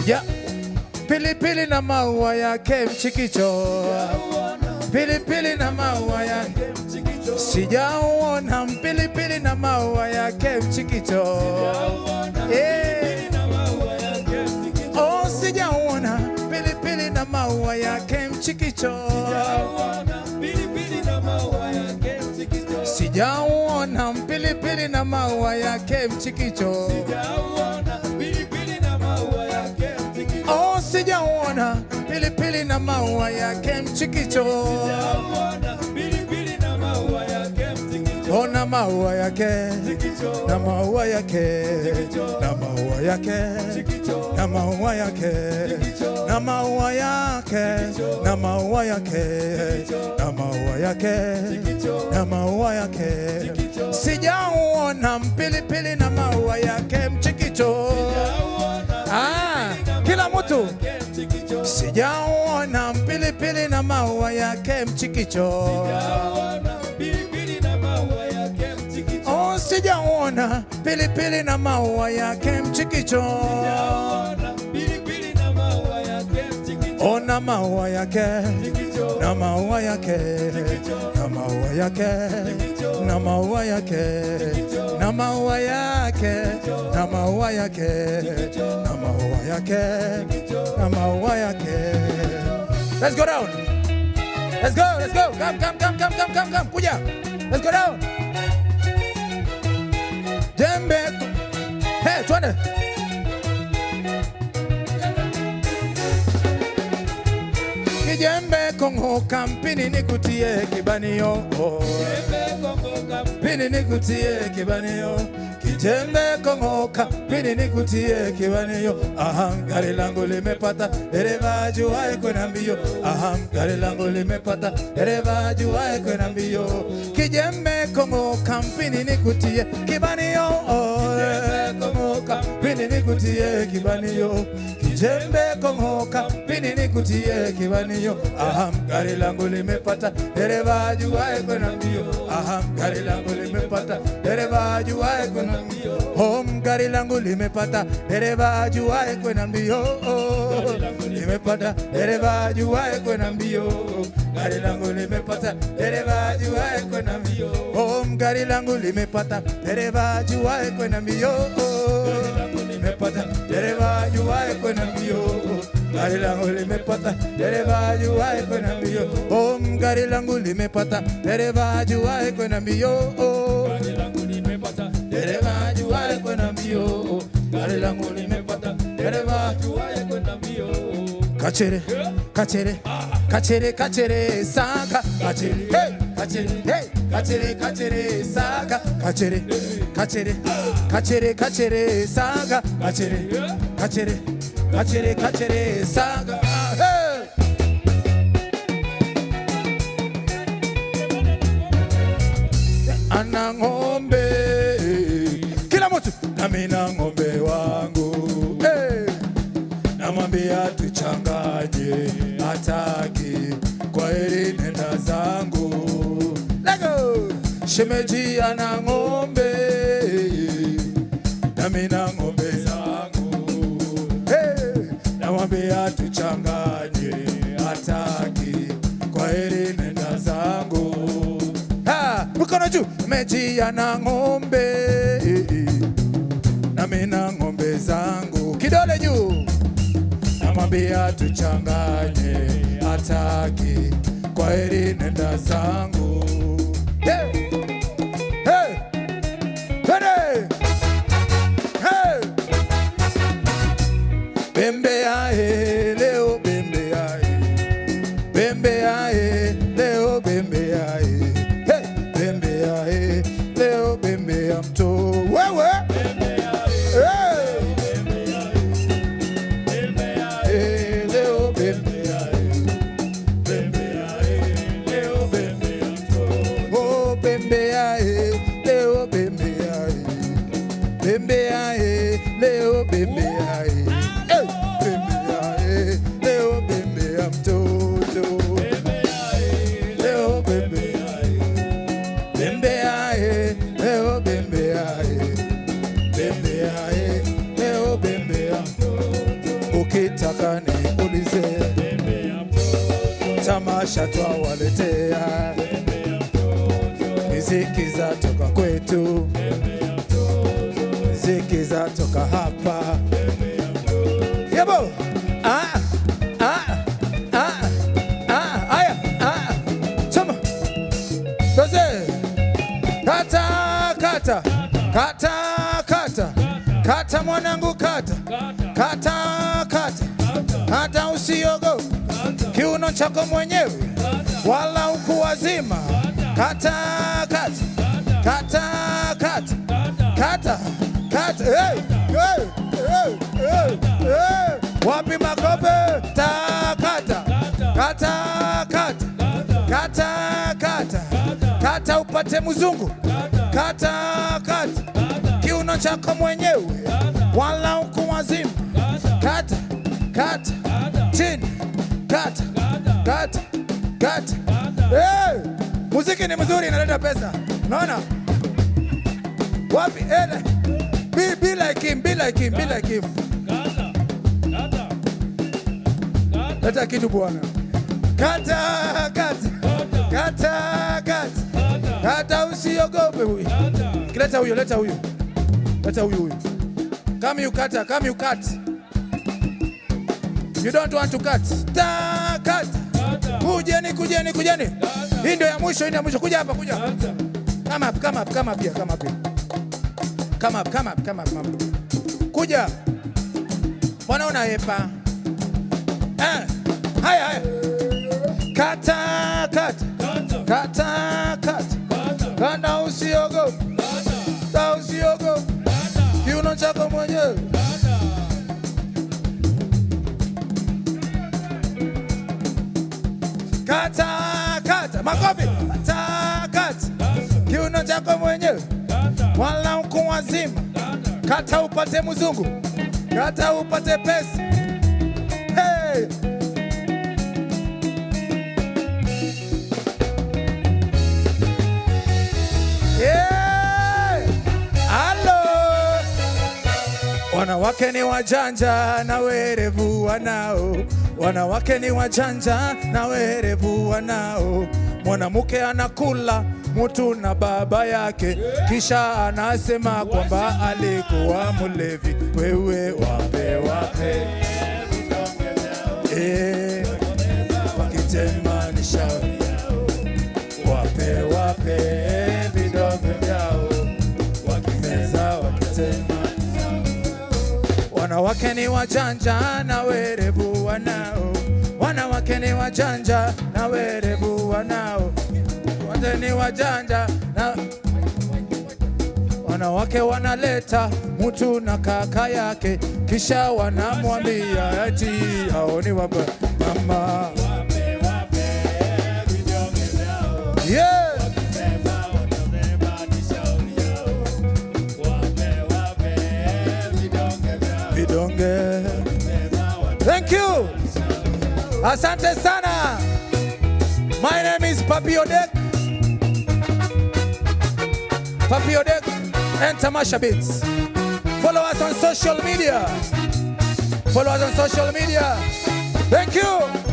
Sija pilipili na maua yake mchikicho. Pilipili na maua yake sijauona mpilipili na maua yake mchikicho. Eh. Oh, sijauona pilipili na maua yake mchikicho. Sijauona mpilipili na maua yake mchikicho. Oh, sijauona pilipili na maua yake mchikicho. Ona maua yake na maua yake na maua yake na maua yake na maua yake na maua yake na maua yake na maua yake. Sijauona mpilipili na maua yake mchikicho. Ah, kila mtu sijauona mpilipili na maua yake mchikicho. Oh, sijauona pilipili na maua yake mchikicho. Ona maua yake na maua yake na maua yake na maua yake na maua yake na maua yake na maua yake na maua yake. Let's go down. Let's go, let's go. Come, come, come, come, come, come, come. Kuja. Let's go down. Jembe. Hey, twende. Kijembe Kongo kampini nikutie kibanio. Pini nikutie kibanio. Kijembe Kongo kampini nikutie kibanio. Aha, gari langu limepata dereva ajuaye kwenda mbio. Aha, gari langu limepata dereva ajuaye kwenda mbio. Kijembe Kongo kampini nikutie kibanio. Kongo kampini nikutie kibanio. Kijembe Kongo kampini nikutie kibanio. Aha, gari langu limepata dereva ajuaye kwenda mbio. Aha, gari langu limepata dereva ajuaye kwenda mbio. Oh, gari langu limepata dereva ajuaye kwenda mbio. Limepata dereva ajuaye kwenda mbio. Gari langu limepata dereva ajuaye kwenda mbio. Oh, gari langu limepata dereva ajuaye kwenda mbio. Limepata dereva ajuaye kwenda mbio. Gari langu limepata dereva ajuaye kwenda mbio. Oh, gari langu limepata dereva ajuaye kwenda mbio. Gari langu limepata dereva ajuaye kwenda mbio. Gari langu limepata dereva ajuaye kwenda mbio. Kachere, kachere, kachere, kachere, saka, kachere, hey, kachere, hey, kachere, kachere, saka, kachere, kachere, kachere, kachere, saka, kachere, kachere, kachere, kachere, saka, hey. Ana ng'ombe, kila mtu, nami na ng'ombe wangu, hey. Namwambia tuchanganye, hataki, kwa heri nenda zangu. Lego! Shemeji ana ng'ombe, nami na ng'ombe zangu. Hey! Namwambia tuchanganye, hataki, kwa heri nenda zangu. Ha! Mkono juu! Shemeji ana ng'ombe, nami na ng'ombe zangu. Kidole juu! Namwambia tuchanganye, hataki, kwa heri nenda zangu. Hey! Hey! Hey! Hey! Bembe ae, leo bembe ae. Bembe ae, leo bembe ae. Hey! Bembe ae, leo bembe ya mto. Wewe! Hey! Leo bembe ae. Bembe ae, leo bembe ya mto. Oh, bembe ae, leo bembe ae. Bembe ae, leo bembe ae. Hey! Ukitaka niulize, tamasha twawaletea, miziki za toka kwetu, miziki za toka hapa. Yebo! Ah, ah, ah, ah, aya, ah. Choma. Doze. Kata, kata. Kata, kata. Kata mwanangu kata. Kata, kata. Kata usiogope. Kiuno chako mwenyewe wala ukuwazima. Kata, kata. Kata, kata. Kata, kata. Hey, hey, hey, hey, hey. Wapi makofi? Ta, kata. Kata, kata. Kata, kata. Kata upate mzungu. Kata, kata. Kiuno chako mwenyewe wala ukuwazima. Kata, kata. Chini. Kata, kata, kata. Hey! Muziki ni mzuri, inaleta pesa. Unaona? Wapi? Be like him, be like him, be like him. Leta kitu bwana. Kata, kata. Kata, kata. Kata usiogope huyu. Leta huyo, leta huyo. Leta huyu huyu. Come you kata, come you cut. You don't want to cut. Ta, kata. Kujeni, kujeni, kujeni. Hii ndio ya mwisho, hii ndio ya mwisho. Kuja hapa, kuja. Come up, come up, come up here, come up here. Come up, come up, come up, mama. Kuja. Mbona unahepa? Haya, haya. Kata, kata. Kata, kata. Kata usiogope. Kata usiogope. Kiuno chako mwenyewe. Kata, kata. Makofi. Kata, kata. Kiuno chako mwenyewe. Wala ukuwazima. Kata upate mzungu. Kata upate pesa. Hey! Yeah! Hello! Wanawake ni wajanja na werevu wanao. Wanawake ni wajanja na werevu wanao. Mwanamke anakula mtu na baba yake, kisha anasema kwamba alikuwa mlevi. Wewe wape wape, wakitema ni shauri. Wape wape vidonge vyao, wakimeza wakitema. Wanawake ni wajanja na werevu wanao. Wanawake ni wajanja na werevu wanao. Wote ni wajanja na wanawake wanaleta mtu na kaka yake, kisha wanamwambia eti hao ni baba mama. Yeah. Vidonge. Thank you. Asante sana. My name is Papi Odek. Papi Odek and Tamasha Beats. Follow us on social media. Follow us on social media. Thank you.